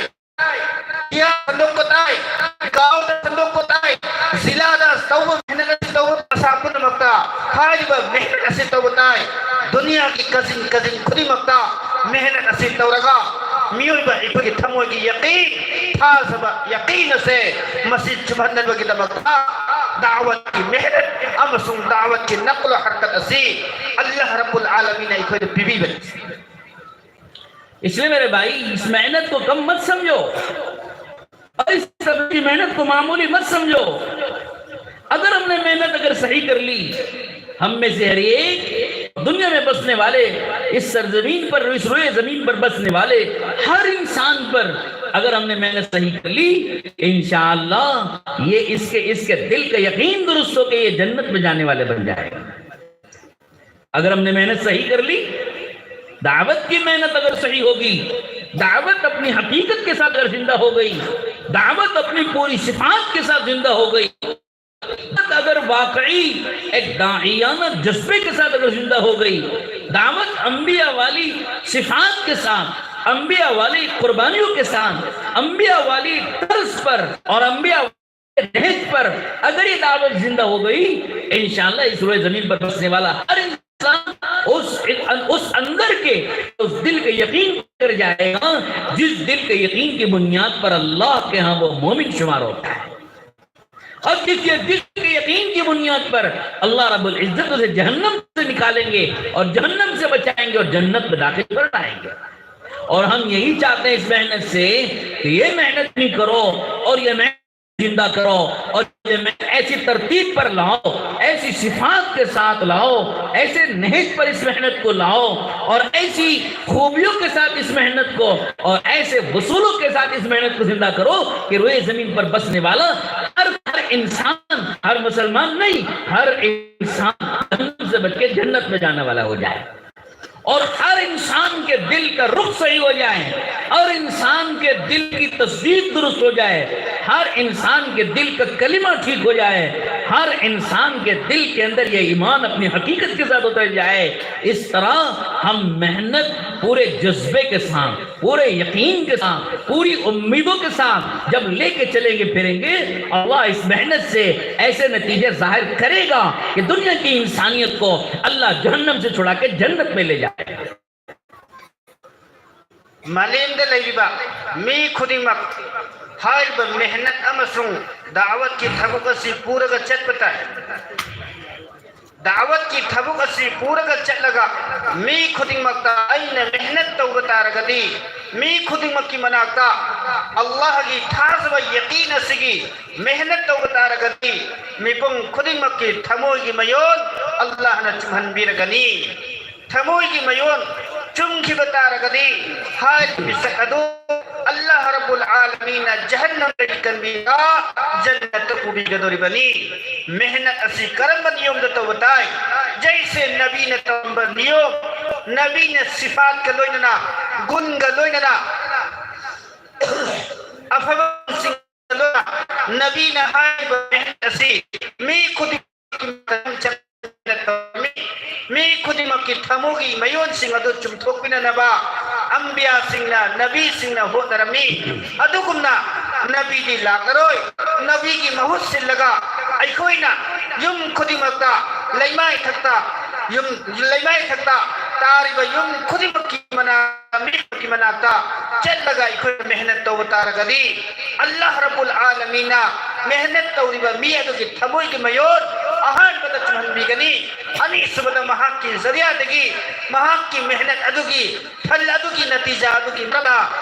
ꯏꯌꯥ ꯁꯟꯗꯣꯛꯄ ꯇꯥꯏ, ꯒꯥꯎꯗ ꯁꯟꯗꯣꯛꯄ ꯇꯥꯏ, ꯖꯤꯂꯥꯗ ꯇꯧꯕ ꯃꯦꯍꯅꯠ ꯑꯁꯤ ꯇꯧꯕ ꯃꯁꯥ ꯃꯦꯍꯅꯠ ꯑꯁꯤ ꯇꯧꯕ ꯇꯥꯏ꯫ ꯗꯨꯅꯤꯌꯥꯒꯤ ꯀꯖꯤꯟ ꯀꯖꯤꯟ ꯈꯨꯗꯤꯡꯃꯛꯇ ꯃꯦꯍꯅꯠ ꯑꯁꯤ ꯇꯧꯔꯒ ꯃꯤꯑꯣꯏꯕ ꯑꯩꯈꯣꯏꯒꯤ ꯊꯃꯣꯏꯒꯤ ꯌꯀꯤꯟ, ꯊꯥꯖꯕ, ꯌꯀꯤꯟ ꯑꯁꯦ ꯃꯁꯤ ꯆꯨꯝꯍꯟꯅꯕꯒꯤꯗꯃꯛꯇ ꯗꯥꯋꯠꯀꯤ ꯃꯦꯍꯅꯠ ꯑꯃꯁꯨꯡ ꯗꯥꯋꯠꯀꯤ ꯅꯛꯂ ꯍꯔꯀꯠ ꯑꯁꯤ ꯑꯜꯂꯥꯍ ꯔꯕꯨꯜ ꯑꯥꯂꯃꯤꯟꯅ ꯑꯩꯈꯣꯏꯗ ꯄꯤꯕꯤꯕꯅꯤ꯫ इसलिए मेरे भाई, इस मेहनत को कम मत समझो और इस तरह की मेहनत को मामूली मत समझो। अगर हमने मेहनत अगर सही कर ली, हम में से हर एक दुनिया में बसने वाले, इस सरजमीन पर, इस रोए जमीन पर बसने वाले हर इंसान पर अगर हमने मेहनत सही कर ली, इंशाअल्लाह ये इसके, इसके दिल का यकीन दुरुस्त होकर ये जन्नत में जाने वाले बन जाएगा। अगर हमने मेहनत सही कर ली, दावत की मेहनत अगर सही होगी, दावत अपनी हकीकत के साथ अगर जिंदा हो गई, दावत अपनी पूरी सिफात के साथ जिंदा हो गई, अगर वाकई एक दाइयाना जज्बे के साथ अगर जिंदा हो गई, दावत अंबिया वाली सिफात के साथ, अंबिया वाली कुर्बानियों के साथ, अंबिया वाली तर्ज पर और अंबिया नहज पर अगर ये दावत जिंदा हो गई, इंशाअल्लाह इस रोए जमीन पर बसने वाला हर इंसान उस, उस अंदर के, उस दिल के यकीन कर जाएगा, जिस दिल के यकीन की बुनियाद पर अल्लाह के यहाँ वो मोमिन शुमार होता है। और जिस ये दिल के यकीन की बुनियाद पर अल्लाह रब्बुल इज्जत उसे जहन्नम से निकालेंगे और जहन्नम से बचाएंगे और जन्नत में दाखिल कर लाएंगे। और हम यही चाहते हैं इस मेहनत से कि ये मेहनत भी करो और ये मेहनत जिंदा करो और ये मेहनत ऐसी तरतीब पर लाओ, ऐसी सिफात के साथ लाओ, ऐसे नहज पर इस मेहनत को लाओ और ऐसी खूबियों के साथ इस मेहनत को और ऐसे वसूलों के साथ इस मेहनत को जिंदा करो कि रोए जमीन पर बसने वाला हर, हर इंसान, हर मुसलमान नहीं, हर इंसान जहन्नम से बच के जन्नत में जाने वाला हो जाए और हर इंसान के दिल का रुख सही हो जाए और इंसान के दिल की तस्दीक दुरुस्त हो जाए हर इंसान के दिल का कलिमा ठीक हो जाए, हर इंसान के दिल के अंदर ये ईमान अपनी हकीकत के साथ उतर जाए, इस तरह हम मेहनत पूरे जज्बे के साथ, पूरे यकीन के साथ, पूरी उम्मीदों के साथ जब लेके चलेंगे फिरेंगे, अल्लाह इस मेहनत से ऐसे नतीजे जाहिर करेगा कि दुनिया की इंसानियत को अल्लाह जहन्नम से छुड़ा के जन्नत में ले जाएगा. ꯃꯥꯂꯦꯝꯗ ꯂꯩꯔꯤꯕ ꯃꯤ ꯈꯨꯗꯤꯡꯃꯛ ꯍꯥꯏꯔꯤꯕ ꯃꯦꯍꯅꯠ ꯑꯃꯁꯨꯡ ꯗꯥꯋꯠꯀꯤ ꯊꯕꯛ ꯑꯁꯤ ꯄꯨꯔꯒ ꯆꯠꯄ ꯇꯥꯏ. ꯗꯥꯋꯠꯀꯤ ꯊꯕꯛ ꯑꯁꯤ ꯄꯨꯔꯒ ꯆꯠꯂꯒ ꯃꯤ ꯈꯨꯗꯤꯡꯃꯛꯇ ꯑꯩꯅ ꯃꯦꯍꯅꯠ ꯇꯧꯕ ꯇꯥꯔꯒꯗꯤ, ꯃꯤ ꯈꯨꯗꯤꯡꯃꯛꯀꯤ ꯃꯅꯥꯛꯇ ꯑꯜꯂꯥꯍꯒꯤ ꯊꯥꯖꯕ ꯌꯀꯤꯟ ꯑꯁꯤꯒꯤ ꯃꯦꯍꯅꯠ ꯇꯧꯕ ꯇꯥꯔꯒꯗꯤ, ꯃꯤꯄꯨꯝ ꯈꯨꯗꯤꯡꯃꯛꯀꯤ ꯊꯃꯣꯏꯒꯤ ꯃꯌꯣꯟ ꯑꯜꯂꯥꯍꯅ ꯆꯨꯝꯍꯟꯕꯤꯔꯒꯅꯤ. ꯊꯃꯣꯏꯒꯤ ꯃꯌꯣꯟ ꯆꯨꯝꯈꯤꯕ ꯇꯥꯔꯒꯗꯤ, ꯍꯥꯏꯔꯤꯕ ꯃꯤꯁꯛ ꯑꯗꯨ ꯑꯜꯂꯥꯍ ꯔꯕꯨꯜ ꯑꯥꯂꯃꯤꯟꯅ ꯖꯍꯟꯅꯝꯗꯒꯤ ꯀꯟꯕꯤꯔꯒ ꯖꯟꯅꯠꯇ ꯄꯨꯕꯤꯒꯗꯧꯔꯤꯕꯅꯤ. ꯃꯦꯍꯅꯠ ꯑꯁꯤ ꯀꯔꯝꯕ ꯅꯤꯌꯣꯝꯗ ꯇꯧꯕ ꯇꯥꯏ? ꯖꯩꯁꯦ ꯅꯕꯤꯅ ꯇꯧꯔꯝꯕ ꯅꯤꯌꯣꯝ, ꯅꯕꯤꯅ ꯁꯤꯐꯥꯠꯀ ꯂꯣꯏꯅꯅ, ꯒꯨꯟꯒ ꯂꯣꯏꯅꯅ, ꯑꯐꯕꯁꯤꯡ ꯅꯕꯤꯅ ꯍꯥꯏꯔꯤꯕ ꯃꯦꯍꯅꯠ ꯑꯁꯤ ꯃꯤ ꯈꯨꯗꯤꯡꯃꯛꯀꯤ ꯃꯇꯝ ꯆꯪꯗꯅ ꯇꯧꯔꯝꯃꯤ꯫ ꯃꯤ ꯈꯨꯗꯤꯡꯃꯛꯀꯤ ꯊꯃꯣꯏꯒꯤ ꯃꯌꯣꯟꯁꯤꯡ ꯑꯗꯨ ꯆꯨꯝꯊꯣꯛꯄꯤꯅꯅꯕ ꯑꯝꯕꯤꯌꯥꯁꯤꯡꯅ, ꯅꯕꯤꯁꯤꯡꯅ ꯍꯣꯠꯅꯔꯝꯃꯤ꯫ ꯑꯗꯨꯒꯨꯝꯅ ꯅꯕꯤꯗꯤ ꯂꯥꯛꯂꯔꯣꯏ꯫ ꯅꯕꯤꯒꯤ ꯃꯍꯨꯠ ꯁꯤꯜꯂꯒ ꯑꯩꯈꯣꯏꯅ ꯌꯨꯝ ꯈꯨꯗꯤꯡꯃꯛꯇ, ꯂꯩꯃꯥꯏ ꯊꯛꯇ, ꯌꯨꯝ, ꯂꯩꯃꯥꯏ ꯊꯛꯇ ꯇꯥꯔꯤꯕ ꯌꯨꯝ ꯈꯨꯗꯤꯡꯃꯛꯀꯤ ꯃꯅꯥꯛ ꯃꯤꯒꯤ ꯃꯅꯥꯛꯇ ꯆꯠꯂꯒ ꯑꯩꯈꯣꯏꯅ ꯃꯦꯍꯅꯠ ꯇꯧꯕ ꯇꯥꯔꯒꯗꯤ, ꯑꯜꯂꯥꯍ ꯔꯕꯨꯜ ꯑꯥꯂꯃꯤꯟꯅ ꯃꯦꯍꯅꯠ ꯇꯧꯔꯤꯕ ꯃꯤ ꯑꯗꯨꯒꯤ ꯊꯃꯣꯏꯒꯤ ꯃꯌꯣꯟ ꯑꯍꯥꯟꯕꯗ ꯆꯨꯝꯍꯟꯕꯤꯒꯅꯤ꯫ ꯑꯅꯤꯁꯨꯕꯗ ꯃꯍꯥꯛꯀꯤ ꯖꯔꯤꯌꯥꯗꯒꯤ, ꯃꯍꯥꯛꯀꯤ ꯃꯦꯍꯅꯠ ꯑꯗꯨꯒꯤ ꯐꯜ ꯑꯗꯨꯒꯤ ꯅꯇꯤꯖꯥ ꯑꯗꯨꯒꯤ ꯃꯈꯥꯗ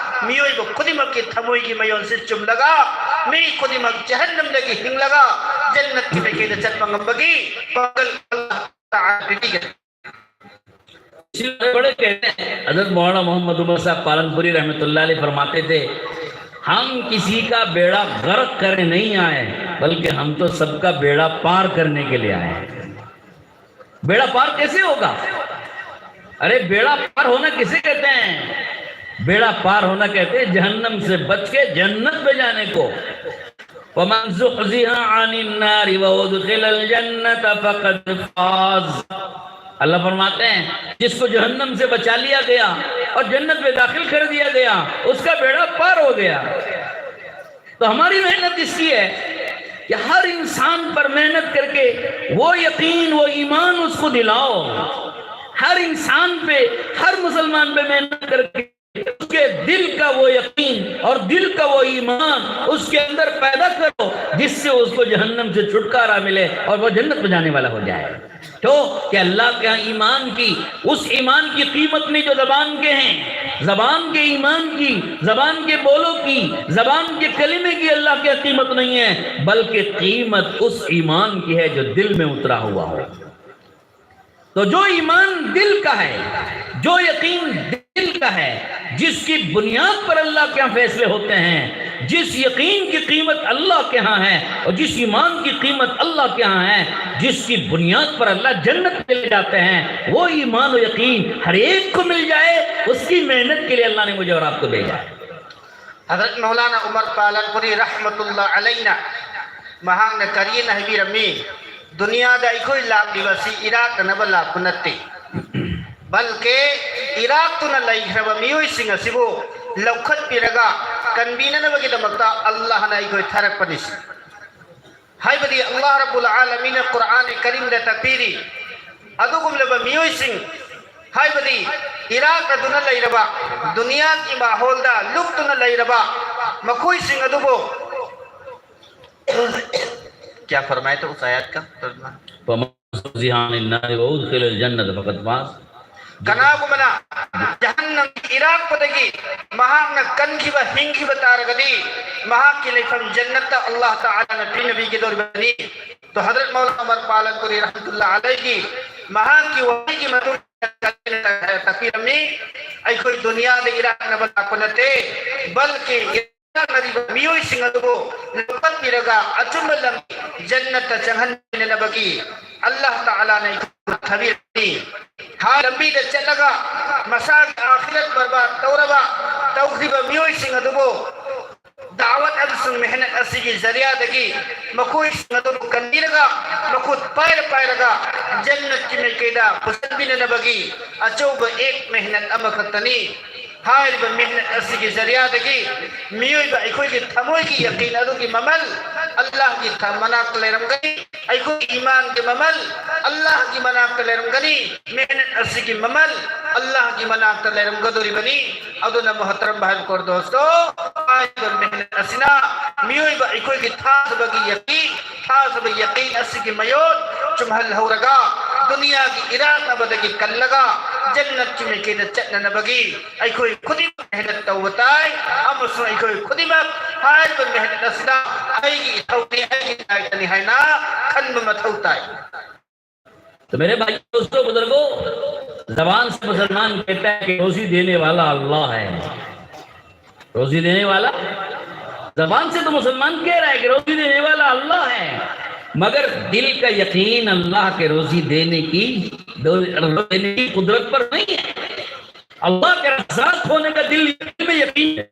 ꯃꯤꯑꯣꯏꯕ ꯈꯨꯗꯤꯡꯃꯛꯀꯤ ꯊꯃꯣꯏꯒꯤ ꯃꯌꯣꯟꯁꯤ ꯆꯨꯝꯂꯒ ꯃꯤ ꯈꯨꯗꯤꯡꯃꯛ ꯖꯍꯟꯅꯝꯗꯒꯤ ꯍꯤꯡꯂꯒ ꯖꯟꯅꯠꯀꯤ ꯃꯥꯏꯀꯩꯗ ꯆꯠꯄ ꯉꯝꯕꯒꯤ ꯄꯥꯡꯒꯜ ꯑꯜꯂꯥꯍ ꯇꯥꯂꯥꯅ ꯄꯤꯕꯤꯒꯅꯤ꯫ इसी बात बड़े कहते हैं, हजरत मौलाना मोहम्मद उमर साहब पालनपुरी रहमतुल्लाह अलैह फरमाते थे, हम किसी का बेड़ा गर्क करने नहीं आए, बल्कि हम तो सबका बेड़ा पार करने के लिए आए हैं. बेड़ा पार कैसे होगा? अरे, बेड़ा पार होना किसे कहते हैं? बेड़ा पार होना कहते हैं जहन्नम से बच के जन्नत में जाने को। ومن زحزح عن النار وأدخل الجنة فقد فاز। अल्लाह फरमाते हैं, जिसको जहन्नम से बचा लिया गया और जन्नत में दाखिल कर दिया गया, उसका बेड़ा पार हो गया। तो हमारी मेहनत इसकी है कि हर इंसान पर मेहनत करके वो यकीन, वो ईमान उसको दिलाओ। हर इंसान पे, हर मुसलमान पे मेहनत करके उसके दिल का वो यकीन और दिल का वो ईमान उसके अंदर पैदा करो, जिससे उसको जहन्नम से छुटकारा मिले और वो जन्नत में जाने वाला हो जाए। तो कि अल्लाह के यहाँ ईमान की, उस ईमान की कीमत नहीं जो जबान के हैं, जबान के ईमान की, जबान के बोलों की, जबान के कलिमे की अल्लाह के यहाँ कीमत नहीं है, बल्कि कीमत उस ईमान की है जो दिल में उतरा हुआ हो। तो जो ईमान दिल का है, जो यकीन दिल का है, जिसकी बुनियाद पर अल्लाह के यहाँ फैसले होते हैं, जिस यकीन की कीमत अल्लाह के यहाँ है और जिस ईमान की कीमत अल्लाह के यहाँ है, जिसकी बुनियाद पर अल्लाह जन्नत में ले जाते हैं, वो ईमान और यकीन हर एक को मिल जाए, उसकी मेहनत के लिए अल्लाह ने मुझे और आपको भेजा है। Hazrat Maulana Umar Palanpuri rahmatullah alaina ꯃꯍꯥꯛꯅ ꯀꯔꯤꯅ ꯍꯥꯏꯕꯤꯔꯝꯃꯤ? ꯗꯨꯅꯤꯌꯥꯗ ꯑꯩꯈꯣꯏ ꯂꯥꯛꯂꯤꯕꯁꯤ ꯏꯔꯥꯛꯅꯅꯕ ꯂꯥꯛꯄ ꯅꯠꯇꯦ, ꯕꯜꯀꯦ ꯏꯔꯥꯛꯇꯨꯅ ꯂꯩꯈ꯭ꯔꯕ ꯃꯤꯑꯣꯏꯁꯤꯡ ꯑꯁꯤꯕꯨ ꯂꯧꯈꯠꯄꯤꯔꯒ ꯀꯟꯕꯤꯅꯅꯕꯒꯤꯗꯃꯛꯇ ꯑꯜꯂꯥꯍꯅ ꯑꯩꯈꯣꯏ ꯊꯥꯔꯛꯄꯅꯤ꯫ ꯍꯥꯏꯕꯗꯤ ꯑꯜꯂꯥꯍ ꯔꯕꯨꯜ ꯑꯥꯂꯃꯤꯅ ꯀꯨꯔꯥꯟ ꯀꯔꯤꯝꯗ ꯇꯥꯛꯄꯤꯔꯤ, ꯑꯗꯨꯒꯨꯝꯂꯕ ꯃꯤꯑꯣꯏꯁꯤꯡ, ꯍꯥꯏꯕꯗꯤ ꯏꯔꯥꯛꯅꯗꯨꯅ ꯂꯩꯔꯕ, ꯗꯨꯅꯤꯌꯥꯒꯤ ꯃꯥꯍꯣꯜꯗ ꯂꯨꯞꯇꯨꯅ ꯂꯩꯔꯕ ꯃꯈꯣꯏꯁꯤꯡ ꯑꯗꯨꯕꯨ क्या फरमाए थे उस आयत का तर्जुमा? فمن زحزح عن النار وأدخل الجنة فقد فاز. ꯀꯅꯥꯒꯨꯝꯕꯅ ꯖꯍꯟꯅꯝꯒꯤ ꯏꯔꯥꯛꯄꯗꯒꯤ ꯃꯍꯥꯛꯅ ꯀꯟꯈꯤꯕ, ꯍꯤꯡꯈꯤꯕ ꯇꯥꯔꯒꯗꯤ ꯃꯍꯥꯛꯀꯤ ꯂꯩꯐꯝ ꯖꯟꯅꯠꯇ ꯑꯜꯂꯥꯍ ꯇꯥꯂꯥꯅ ꯄꯤꯅꯕꯤꯒꯗꯧꯔꯤꯕꯅꯤ꯫ ꯇꯣ ꯍꯗꯔꯠ ꯃꯧꯂꯥꯅꯥ ꯎꯃꯔ ꯄꯥꯂꯟꯄꯨꯔꯤ ꯔꯍꯃꯇꯨꯜꯂꯥ ꯑꯂꯩꯒꯤ ꯃꯍꯥꯛꯀꯤ ꯋꯥꯍꯩꯒꯤ ꯃꯇꯨꯡ ꯏꯟꯅ ꯇꯥꯛꯄꯤꯔꯝꯃꯤ, ꯑꯩꯈꯣꯏ ꯗꯨꯅꯤꯌꯥꯗ ꯏꯔꯥꯛꯅꯕ ꯂꯥꯛꯄ ꯅꯠꯇꯦ, ꯕꯜꯀꯤ ꯏꯔꯥꯛꯅꯔꯤꯕ ꯃꯤꯑꯣꯏꯁꯤꯡ ꯑꯗꯨꯕꯨ ꯂꯧꯈꯠꯄꯤꯔꯒ ꯑꯆꯨꯝꯕ ꯂꯝꯕꯤ ꯖꯟꯅꯠꯇ ꯆꯪꯍꯟꯕꯤꯅꯅꯕꯒꯤ ꯑꯜꯂꯥꯍ ꯇꯥꯂꯥꯅ ꯑꯩꯈꯣꯏꯕꯨ ꯊꯥꯕꯤꯔꯛꯄꯅꯤ꯫ ꯍꯥꯏ ꯂꯝꯕꯤꯗ ꯆꯠꯂꯒ ꯃꯁꯥꯒꯤ ꯑꯥꯈꯤꯔꯠ ꯕꯔꯕꯥꯗ ꯇꯧꯔꯕ, ꯇꯧꯈ꯭ꯔꯤꯕ ꯃꯤꯑꯣꯏꯁꯤꯡ ꯑꯗꯨꯕꯨ ꯗꯥꯋꯠ ꯑꯃꯁꯨꯡ ꯃꯦꯍꯅꯠ ꯑꯁꯤꯒꯤ ꯖꯔꯤꯌꯥꯗꯒꯤ ꯃꯈꯣꯏꯁꯤꯡ ꯑꯗꯨꯕꯨ ꯀꯟꯕꯤꯔꯒ, ꯃꯈꯨꯠ ꯄꯥꯏꯔ ꯄꯥꯏꯔꯒ ꯖꯟꯅꯠꯀꯤ ꯃꯥꯏꯀꯩꯗ ꯄꯨꯁꯤꯟꯕꯤꯅꯅꯕꯒꯤ ꯑꯆꯧꯕ ꯑꯦꯛ ꯃꯦꯍꯅꯠ ꯑꯃꯈꯛꯇꯅꯤ꯫ ꯍꯥꯏꯔꯤꯕ ꯃꯦꯍꯅꯠ ꯑꯁꯤꯒꯤ ꯖꯔꯤꯌꯥꯗꯒꯤ ꯃꯤꯑꯣꯏꯕ ꯑꯩꯈꯣꯏꯒꯤ ꯊꯃꯣꯏꯒꯤ ꯌꯀꯤꯟ ꯑꯗꯨꯒꯤ ꯃꯃꯜ ꯑꯜꯂꯥꯍꯒꯤ ꯊ-, ꯃꯅꯥꯛꯇ ꯂꯩꯔꯝꯒꯅꯤ꯫ ꯑꯩꯈꯣꯏꯒꯤ ꯏꯃꯥꯟꯒꯤ ꯃꯃꯜ ꯑꯜꯂꯥꯍꯒꯤ ꯃꯅꯥꯛꯇ ꯂꯩꯔꯝꯒꯅꯤ꯫ ꯃꯦꯍꯅꯠ ꯑꯁꯤꯒꯤ ꯃꯃꯜ ꯑꯜꯂꯥꯍꯒꯤ ꯃꯅꯥꯛꯇ ꯂꯩꯔꯝꯒꯗꯧꯔꯤꯕꯅꯤ꯫ ꯑꯗꯨꯅ ꯃꯣꯍꯇꯔꯝ ꯚꯥꯏ ꯀꯣꯔꯗꯣꯁꯇꯣ, ꯍꯥꯏꯔꯤꯕ ꯃꯦꯍꯅꯠ ꯑꯁꯤꯅ ꯃꯤꯑꯣꯏꯕ ꯑꯩꯈꯣꯏꯒꯤ ꯊꯥꯖꯕꯒꯤ ꯌꯀꯤꯟ, ꯊꯥꯖꯕ ꯌꯀꯤꯟ ꯑꯁꯤꯒꯤ ꯃꯌꯣꯟ ꯆꯨꯝꯍꯜꯍꯧꯔꯒ, ꯗꯨꯅꯤꯌꯥꯒꯤ ꯏꯔꯥꯛꯅꯕꯗꯒꯤ ꯀꯜꯂꯒ, ꯖꯟꯅꯠꯀꯤ ꯃꯥꯏꯀꯩꯗ ꯆꯠꯅꯅꯕꯒꯤ ꯑꯩꯈꯣꯏ ꯈꯨꯗꯤꯡꯃꯛ ꯃꯦꯍꯅꯠ ꯇꯧꯕ ꯇꯥꯏ, ꯑꯃꯁꯨꯡ ꯑꯩꯈꯣꯏ ꯈꯨꯗꯤꯡꯃꯛ ꯍꯥꯏꯔꯤꯕ ꯃꯦꯍꯅꯠ ꯑꯁꯤꯗ ꯑꯩꯒꯤ ꯏꯊꯧꯅꯤ, ꯑꯩꯒꯤ ꯗꯥꯏꯇꯅꯤ ꯍꯥꯏꯅ ꯈꯟꯕ ꯃꯊꯧ ꯇꯥꯏ꯫ तो मेरे भाई, दोस्तों, बुजुर्गों, जबान से मुसलमान कहता है कि रोजी देने वाला अल्लाह है। रोजी देने वाला, जबान से तो मुसलमान कह रहा है कि रोजी देने वाला अल्लाह है, मगर दिल का यकीन अल्लाह के रोजी देने की, दो-, देने की कुदरत पर नहीं है। अल्लाह के रज़ाक होने का दिल में यकीन है।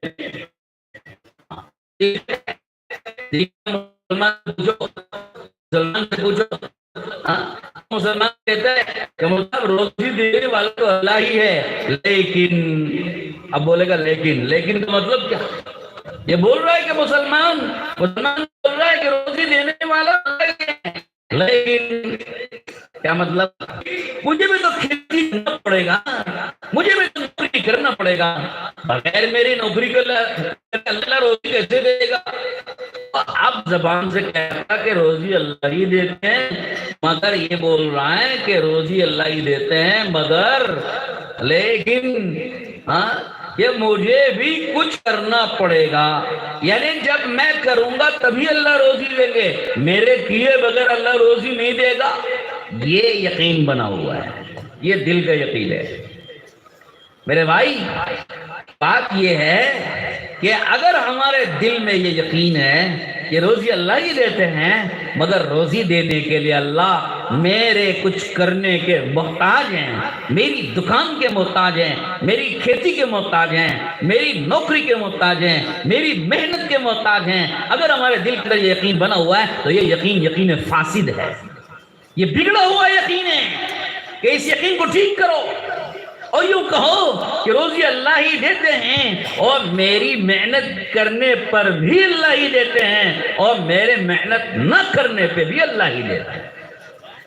मुसलमान से पूछो, मुसलमान से पूछो। हाँ, मुसलमान कहता है कि मतलब रोजी देने वाला तो अल्लाह ही है, लेकिन, अब बोलेगा लेकिन, लेकिन का मतलब क्या? ये बोल रहा है कि मुसलमान, मुसलमान बोल रहा है कि रोजी देने वाला अल्लाह ही है, लेकिन क्या मतलब? मुझे भी तो खेती करना पड़ेगा, मुझे भी तो नौकरी करना पड़ेगा। बगैर मेरी नौकरी के ल-, अल्लाह रोजी कैसे देगा? तो अब जबान से कहता कि रोजी अल्लाह ही देते हैं, मगर ये बोल रहा है कि रोजी अल्लाह ही देते हैं, मगर, लेकिन, हाँ, ये मुझे भी कुछ करना पड़ेगा। यानी जब मैं करूंगा तभी अल्लाह रोजी देंगे, मेरे किए बगैर अल्लाह रोजी नहीं देगा। ये यकीन बना हुआ है, ये दिल का यकीन है। मेरे भाई, बात ये है कि अगर हमारे दिल में ये यकीन है ये रोजी अल्लाह ही देते हैं, मगर रोजी देने के लिए अल्लाह मेरे कुछ करने के मोहताज हैं, मेरी दुकान के मोहताज हैं, मेरी खेती के मोहताज हैं, मेरी नौकरी के मोहताज हैं, मेरी मेहनत के मोहताज हैं। अगर हमारे दिल के अंदर ये यकीन बना हुआ है तो ये यकीन यकीन फासिद है, ये बिगड़ा हुआ यकीन है कि इस यकीन को ठीक करो और यूं कहो कि रोजी अल्लाह ही देते हैं और मेरी मेहनत करने पर भी अल्लाह ही देते हैं और मेरे मेहनत न करने पे भी अल्लाह ही देते हैं।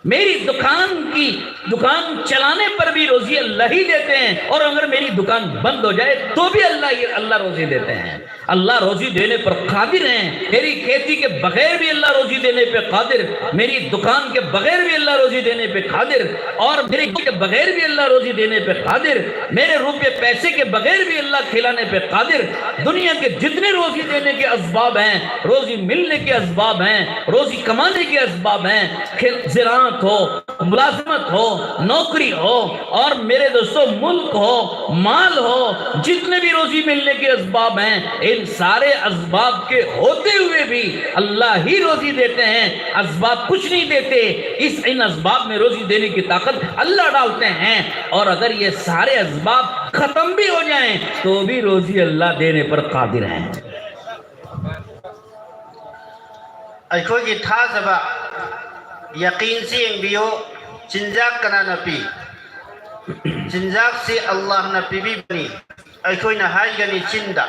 मेरी दुकान की दुकान चलाने पर भी रोजी अल्लाह ही देते हैं और अगर मेरी दुकान बंद हो जाए तो भी अल्लाह ही अल्लाह रोजी देते हैं। अल्लाह रोजी देने पर कादिर हैं। मेरी खेती के बगैर भी अल्लाह रोजी देने पे कादिर, मेरी दुकान के बगैर भी अल्लाह रोजी देने पे कादिर, और मेरे के बगैर भी अल्लाह रोजी देने पे कादिर, मेरे रुपये पैसे के बगैर भी अल्लाह खिलाने पे कादिर। दुनिया के जितने रोजी देने के असबाब हैं, रोजी मिलने के असबाब हैं, रोजी कमाने के असबाब हैं, खे- ज़राअत हो, मुलाजमत हो, नौकरी हो, और मेरे दोस्तों, मुल्क हो, माल हो, जितने भी रोजी मिलने के असबाब हैं, इन सारे असबाब के होते हुए भी अल्लाह ही रोजी देते हैं। असबाब कुछ नहीं देते, इस इन असबाब में रोजी देने की ताकत अल्लाह डालते हैं। और अगर ये सारे असबाब खत्म भी हो जाएं तो भी रोजी अल्लाह देने पर कादिर हैं। ꯑꯩꯈꯣꯏꯒꯤ ꯊꯥꯖꯕ, ꯌꯀꯤꯟꯁꯤ ꯌꯦꯡꯕꯤꯌꯨ꯫ ꯆꯤꯟꯖꯥꯛ ꯀꯅꯥꯅ ꯄꯤ? ꯆꯤꯟꯖꯥꯛꯁꯤ ꯑꯜꯂꯥꯍꯅ ꯄꯤꯕꯤꯕꯅꯤ꯫ ꯑꯩꯈꯣꯏꯅ ꯍꯥꯏꯒꯅꯤ ꯆꯤꯟꯗ꯫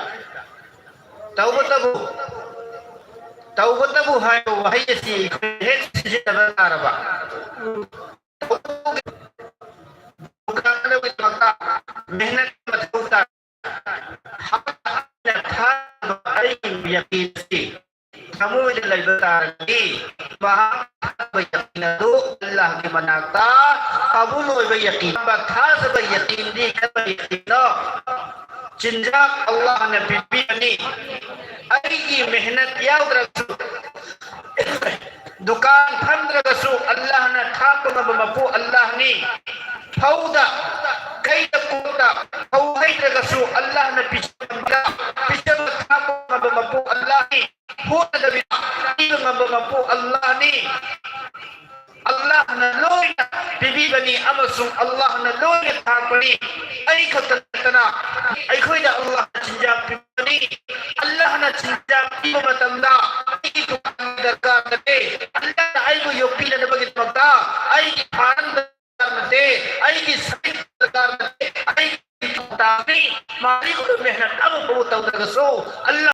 ꯇꯧꯕꯇꯕꯨ, ꯇꯧꯕꯇꯕꯨ ꯍꯥꯏꯕ ꯋꯥꯍꯩ ꯑꯁꯤ ꯑꯩꯈꯣꯏꯅ ꯍꯦꯛ ꯁꯤꯖꯤꯟꯅꯕ ꯇꯥꯔꯕ꯫ ꯗꯨꯀꯥꯟꯗꯒꯤꯗꯃꯛꯇ ꯃꯦꯍꯅꯠ ꯃꯊꯧ ꯇꯥꯏ꯫ ꯍꯥꯏꯅ ꯊꯥꯖꯕ ꯑꯩꯒꯤ ꯌꯀꯤꯟ ꯑꯁꯤ ꯊꯃꯣꯏꯗ ꯂꯩꯕ ꯇꯥꯔꯒꯗꯤ, ꯃꯍꯥꯛ ꯊꯥꯖꯕ ꯌꯀꯤꯟ ꯑꯗꯨ ꯑꯜꯂꯥꯍꯒꯤ ꯃꯅꯥꯛꯇ ꯀꯕꯨꯜ ꯑꯣꯏꯕ ꯌꯀꯤꯟ, ꯊꯥꯖꯕ ꯌꯀꯤꯟꯗꯤ ꯀꯔꯝꯕ ꯌꯀꯤꯟꯅꯣ? ꯆꯤꯟꯖꯥꯛ ꯑꯜꯂꯥꯍꯅ ꯄꯤꯕꯤꯕꯅꯤ꯫ ꯑꯩꯒꯤ ꯃꯦꯍꯅꯠ ꯌꯥꯎꯗ꯭ꯔꯁꯨ, ꯗꯨꯀꯥꯟ ꯐꯝꯗ꯭ꯔꯒꯁꯨ ꯑꯜꯂꯥꯍꯅ ꯊꯥꯛꯄ ꯉꯝꯕ ꯃꯄꯨ ꯑꯜꯂꯥꯍꯅꯤ꯫ ꯐꯧꯗ, ꯀꯩꯗ ꯀꯣꯛꯇ, ꯐꯧ ꯍꯩꯗ꯭ꯔꯒꯁꯨ ꯑꯜꯂꯥꯍꯅ ꯄꯤꯖꯕ, ꯄꯤꯖꯕ ꯊꯥꯛꯄ ꯉꯝꯕ ꯃꯄꯨ ꯑꯜꯂꯥꯍꯅꯤ꯫ ꯍꯣꯠꯅꯗꯕꯤꯗ ꯑꯜꯂꯥꯍꯅ ꯂꯣꯏꯅ ꯄꯤꯕꯤꯕꯅꯤ ꯑꯃꯁꯨꯡ ꯑꯜꯂꯥꯍꯅ ꯂꯣꯏꯅ ꯊꯥꯔꯛꯄꯅꯤ꯫ ꯑꯩ ꯈꯛꯇ ꯅꯠꯇꯅ ꯑꯩꯈꯣꯏꯗ ꯑꯜꯂꯥꯍꯅ ꯆꯤꯟꯖꯥꯛ ꯄꯤꯕꯅꯤ꯫ ꯑꯜꯂꯥꯍꯅ ꯆꯤꯟꯖꯥꯛ ꯄꯤꯕ ꯃꯇꯝꯗ ꯑꯩꯒꯤ ꯗꯨꯀꯥꯟꯒꯤ ꯗꯔꯀꯥꯔ ꯅꯠꯇꯦ꯫ ꯑꯜꯂꯥꯍꯅ ꯑꯩꯕꯨ ꯌꯣꯛꯄꯤꯅꯅꯕꯒꯤꯗꯃꯛꯇ ꯑꯩꯒꯤ ꯐꯥꯔꯝꯗ ꯗꯔꯀꯥꯔ ꯅꯠꯇꯦ, ꯑꯩꯒꯤ ꯁꯔꯤꯛ ꯗꯔꯀꯥꯔ ꯅꯠꯇꯦ, ꯑꯩꯒꯤ ꯗꯔꯀꯥꯔ ꯅꯠꯇꯦ꯫ ꯃꯥꯂꯤꯛ ꯑꯣꯏꯕ ꯃꯦꯍꯅꯠ ꯑꯃꯐꯥꯎ ꯇꯧꯗ꯭ꯔꯒꯁꯨ ꯑꯜꯂꯥꯍ